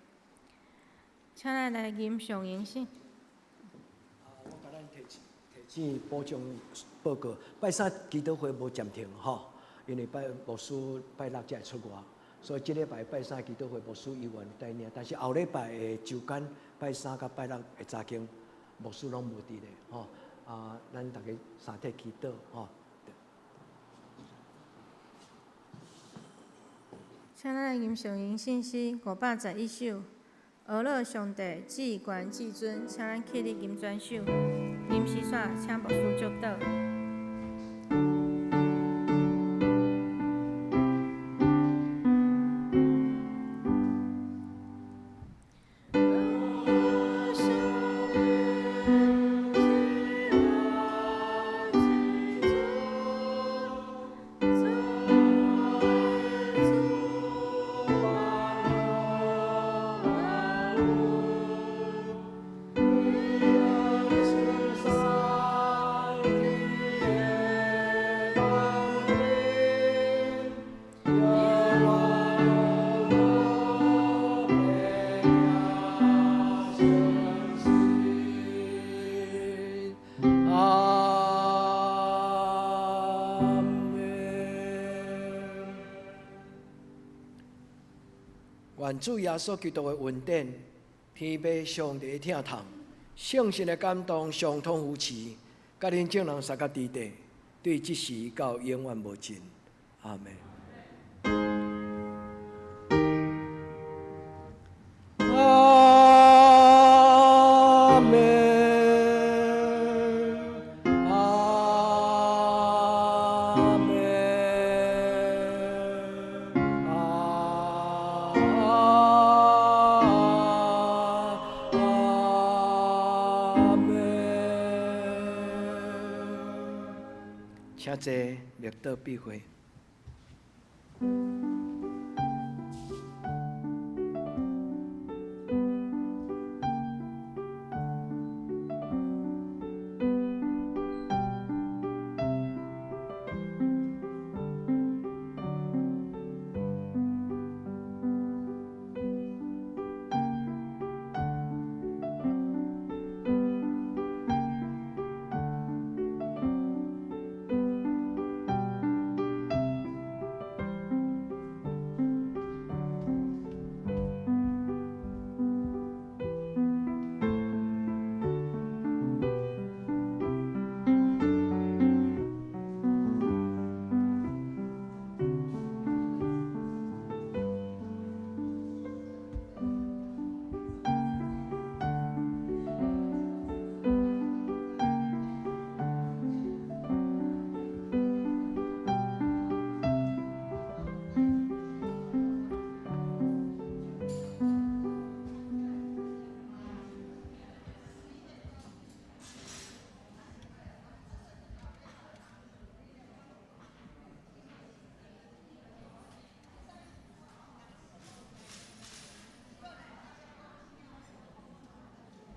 請咱來吟誦迎信。啊，我共咱提醒補充報告，拜三祈禱會無暫停吼，因為拜牧師拜六才會出外，所以這禮拜拜三祈禱會牧師猶原帶領，但是後禮拜的週間拜三佮拜六的早間，牧師攏無佇咧吼。啊，咱逐家相體祈禱吼。請咱來吟誦迎信詩511首，呵咾上帝至懸至尊，請咱起立吟全首，吟詩煞，請牧師祝禱。願主耶穌基督的恩典、天父上帝的疼痛、聖神的感動、相通扶持，佮恁眾人相佮佇底，對這時到永遠無盡。阿們。阿們，阿們，阿們。請坐，默禱閉會。